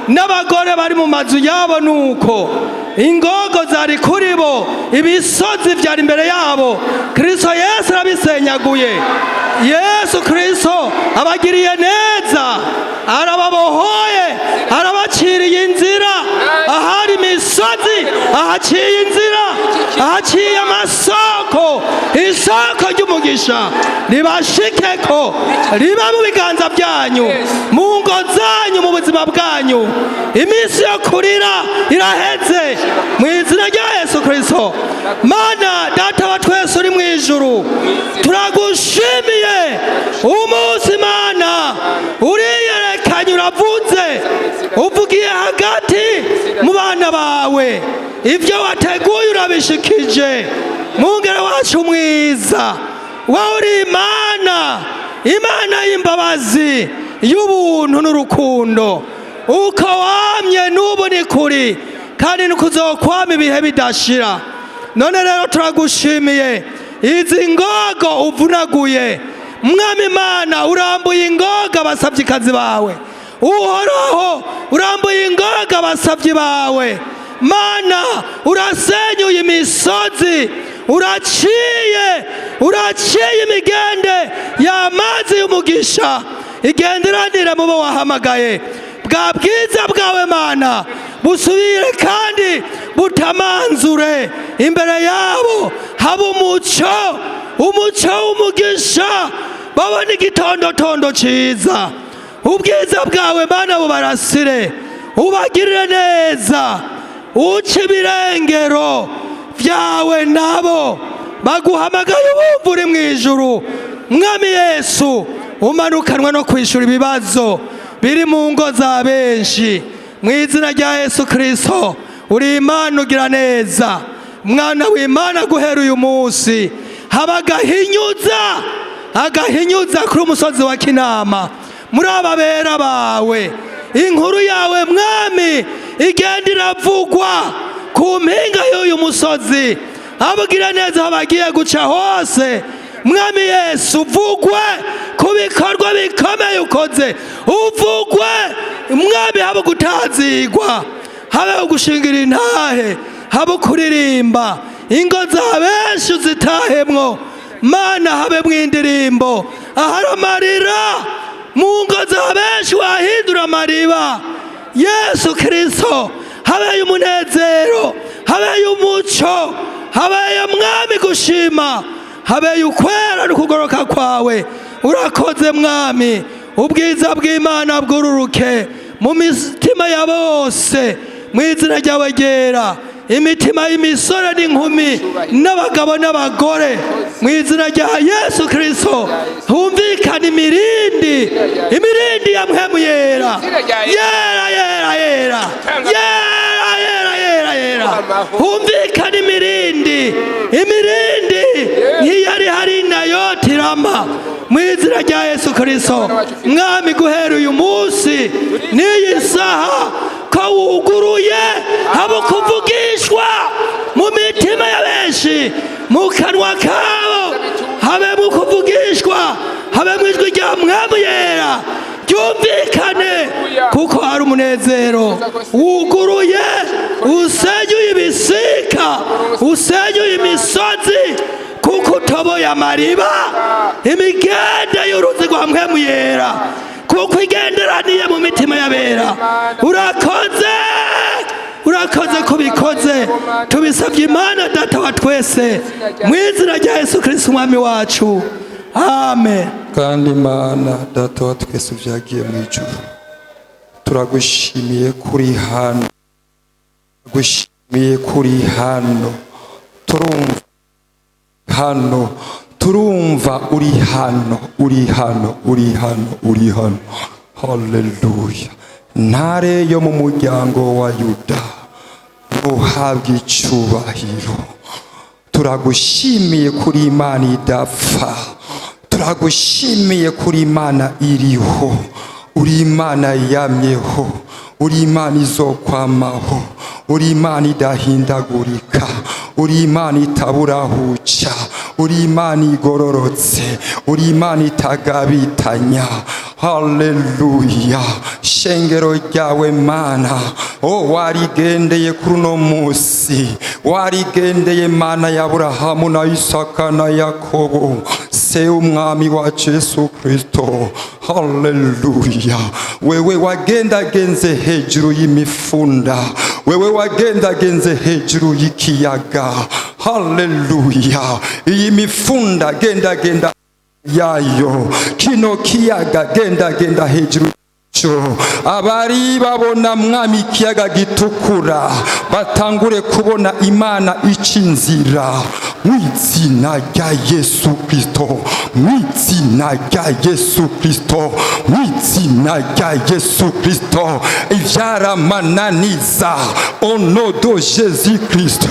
n'abagore bari mu mazu yabo nuko. Ingogo zari kuri bo, ibisozi vyari imbere yabo, Kristo Yesu arabisenyaguye. Yesu Kristo abagiriye neza, arababohoye, arabaciriye inzira ahari imisozi, ahaciye inzira, ahaciye amasoko. Isoko ry'umugisha ribashikeko, riba mu biganza byanyu, mu ngo zanyu, mu buzima bwanyu. Iminsi yo kurira iraheze mu izina rya Yesu Kristo. Mana Data wa twese uri mu ijuru, turagushimiye umunsi Mana uriyerekanye uravuga. wawe, ibyo wateguye urabishikije. Mwungere wacu mwiza, wowe uri Imana, Imana y'imbabazi, y'ubuntu n'urukundo. Uko wamye n'ubu ni kuri, kandi nukuzokwama ibihe bidashira. None rero turagushimiye izi ngogo uvunaguye. Mwami Imana, urambuye ingoga abasavyikazi bawe. Uhoraho, urambuye ingoga abasavyi bawe. Mana, urasenyuye imisozi, uraciye imigende y'amazi y'umugisha igenderanire mu bo wahamagaye. Bwa bwiza bwawe Mana busubire kandi butamanzure imbere yabo, haba umuco, umuco w'umugisha, babone igitondotondo ciza. Ubwiza bwawe Mana bubarasire, ubagirire neza, uce ibirengero vyawe nabo baguhamagaye ubumva uri mw'ijuru. Mwami Yesu, umanukanwe no kwishura ibibazo biri mu ngo za benshi. Mu izina rya Yesu Kristo, uri Imana, ugira neza. Mwana w'Imana, guhera uyu munsi haba agahinyuza, agahinyuza kuri umusozi wa Kinama muri aba bera bawe. Inkuru yawe Mwami igenda iravugwa ku mpinga y'uyu musozi, abugira neza aho bagiye guca hose. Mwami Yesu, uvugwe ku bikorwa bikomeye ukoze, uvugwe Mwami, habe gutazigwa, habe gushingira intahe, habe kuririmba, ingo za benshi uzitahemwo Mana, habe mw'indirimbo. Ahari amarira mu ngo za benshi wahindura amariba. Yesu Kristo, habeye umunezero, habeye umuco, habeye Mwami gushima, habeye ukwera n'ukugoroka kwawe. Urakoze Mwami. Ubwiza bw'Imana bwururuke mu mitima ya bose mu izina ryawe ryera, imitima y'imisore n'inkumi n'abagabo n'abagore, mu izina rya Yesu Kristo. Humvikana imirindi, imirindi ya Mpwemu Yera, yera, yera, yera, yera, yera, yera, yera. Humvikana imirindi, imirindi nk'iyari hari nayo tirama, mu izina rya Yesu Kristo. Mwami, guhera uyu munsi n'iyi saha ko wuguruye, haba kuvugishwa mu mitima ya benshi, mu kanwa kabo habe mu kuvugishwa, habe mu ijwi rya Mwami Yera ryumvikane, kuko hari umunezero wuguruye, usenyuye ibisika, usenyuye imisozi, kuko utoboye amariba, imigende y'uruzi rwa Mpwemu Yera, kuko igenderaniye mu mitima y'abera. Urakoze, urakoze ko bikoze. Tubisabye Imana Data wa twese mu izina rya Yesu Kristo Umwami wacu, amen. Kandi Imana Data wa twese byagiye mu ijuru, turagushimiye kuri hano, turagushimiye kuri hano. Turumva hano, turumva uri hano, uri hano, uri hano, uri hano. Haleluya! Ntare yo mu muryango wa Yuda, ntuhabwe icubahiro. Turagushimiye kuri Imana idapfa, turagushimiye kuri Imana iriho, uri Imana yamyeho, uri Imana izokwamaho, uri Imana idahindagurika, uri Imana itaburahuca, uri Imana igororotse, uri Imana itagabitanya. Haleluya! Shengero ryawe Mana, o warigendeye kuri uno munsi, warigendeye Mana ya Aburahamu na Isaka na Yakobo, se umwami wacu Yesu Kristo. Haleluya! Wewe wagendagenze hejuru y'imifunda, wewe wagendagenze hejuru y'ikiyaga. Haleluya! Iyi mifunda gendagenda yayo, kino kiyaga gendagenda hejuru cyo. Abari babona Mwami ikiyaga gitukura batangure kubona Imana ica inzira. Mu izina rya Yesu Kristo, mu izina rya Yesu Kristo, mu izina rya Yesu Kristo, ivyaramananiza, au nom de Jésus Christ.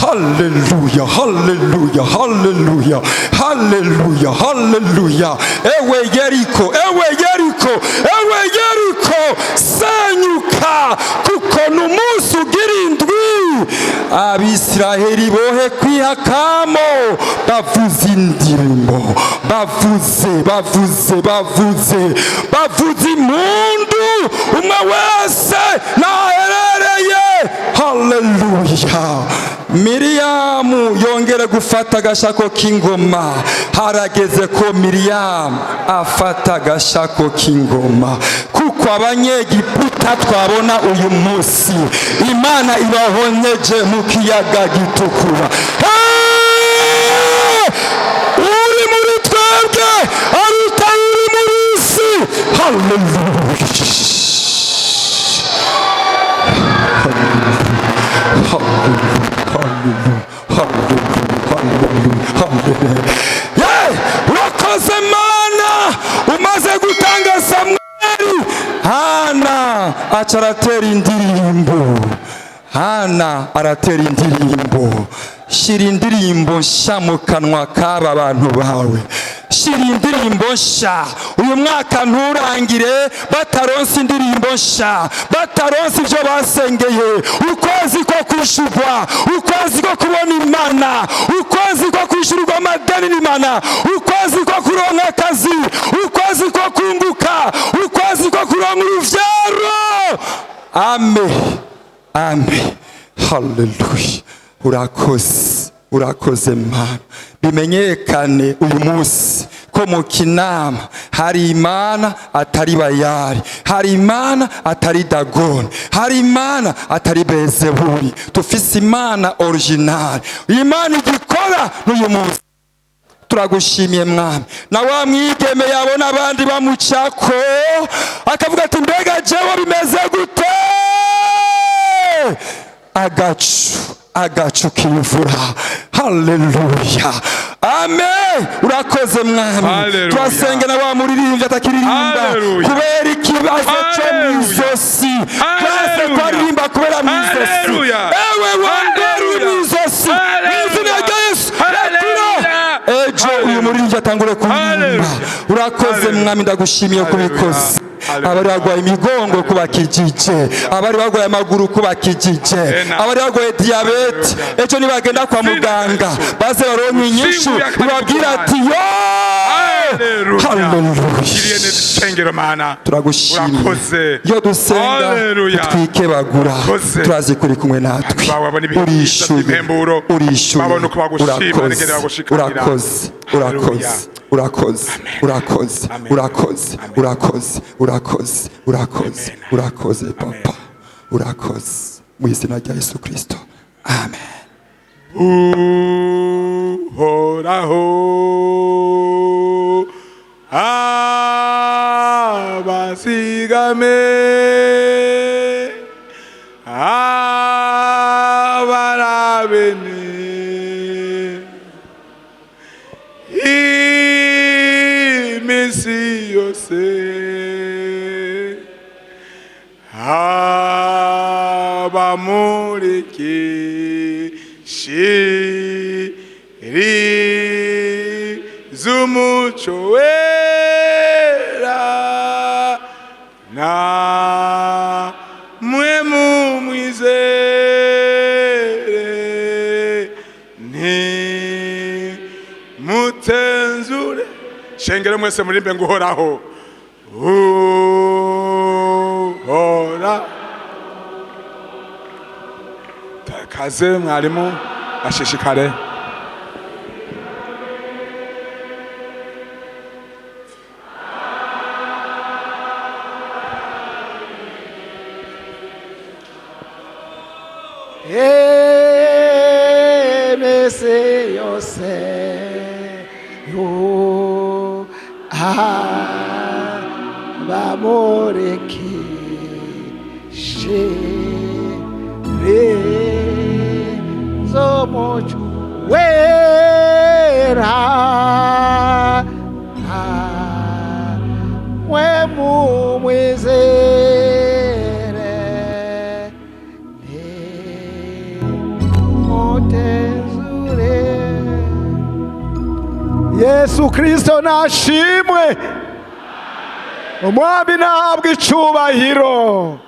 Haleluya, haleluya, haleluya, haleluya, haleluya! Ewe Yeriko, ewe Yeriko, ewe Yeriko, senyuka, kuko ni umunsi ugira indwi. Abisiraheli bohe kwihakamo, bavuze indirimbo, bavuze, bavuze, bavuze, bavuze impundu, umwe wese naherereye. Haleluya! Miriyamu yongere gufata agashako k'ingoma. Harageze ko Miriyamu afata agashako k'ingoma, kuko Abanyegiputa twabona uyu munsi, Imana ibahonyeje mu Kiyaga Gitukura. Hey! Uri muri twebwe aruta uri muri isi. Haleluya! Ye, urakoze Mana. Umaze gutanga Samweli, Hana aca aratera indirimbo. Hana aratera indirimbo. Shira indirimbo nshya mu kanwa k'aba bantu bawe, shira indirimbo nshya. Uyu mwaka nturangire bataronse indirimbo nshya, bataronse ibyo basengeye. Ukwezi ko kwishyurwa, ukwezi ko kubona Imana, ukwezi ko kwishyurwa amadeni n'Imana, ukwezi ko kuronka akazi, ukwezi ko kunguka, ukwezi ko kuronka uruvyaro. Amen, amen, haleluya! Urakoze, urakoze Mana. Bimenyekane uyu munsi ko mu Kinama hari Imana atari Bayari, hari Imana atari Dagoni, hari Imana atari Bezebuli. Tufise Imana original, Imana igikora n'uyu munsi. Turagushimiye, Mwami. Na wa mwigeme yabona abandi bamucako akavuga ati: "Mbega jewe bimeze gute?" Agacu, agacu k'imvura. Haleluya, amen! Urakoze, Mwami. Haleluya. Turasenga na wa muririmbyi atakiririmba Haleluya. kubera ikibazo cyo mu Haleluya. izosi. Twese Haleluya. twaririmba kubera mu izosi. Haleluya. Ewe wandwara uri mu izosi, mu izina rya Yesu, rekura. Haleluya. Ejo uyu muririmbyi atangure kuririmba. Urakoze, Mwami, ndagushimiye kubikoze. Abari barwaye imigongo kubakijije, abari barwaye amaguru kubakijije, abari barwaye diyabete, ejo nibagenda kwa muganga baze baronke inyishu ibabwira ati: "Yo, haleluya!" Ugiriye neza ishengero, Mana. Turagushimiye. Urakoze. Iyo dusenga Haleluya. twikebagura, Urakoze. turazi kuri kumwe natwe. Bawe babona ibihe byiza Urishuye, by'impemburo. urishuye. Babona uko bagushima Urakoze, n'ingene bagushikamira. urakoze, urakoze, urakoze, urakoze, urakoze, urakoze, urakoze, urakoze, urakoze, Papa, urakoze. Mu izina rya Yesu Kristo, amen. Uhoraho abasigame, abarabene iminsi yose, abamurikishiriza umuco wera, na mwe mumwizere, ntimutenzure. Shengero mwese murimbe ngo: "Uhoraho, uhora." Kaze mwarimu ashishikare. Emese yose yo abamureke shere zomuco. Wera, we mumwizere, mutezure. Yesu Kristo nashimwe, umwami nahabwa icubahiro.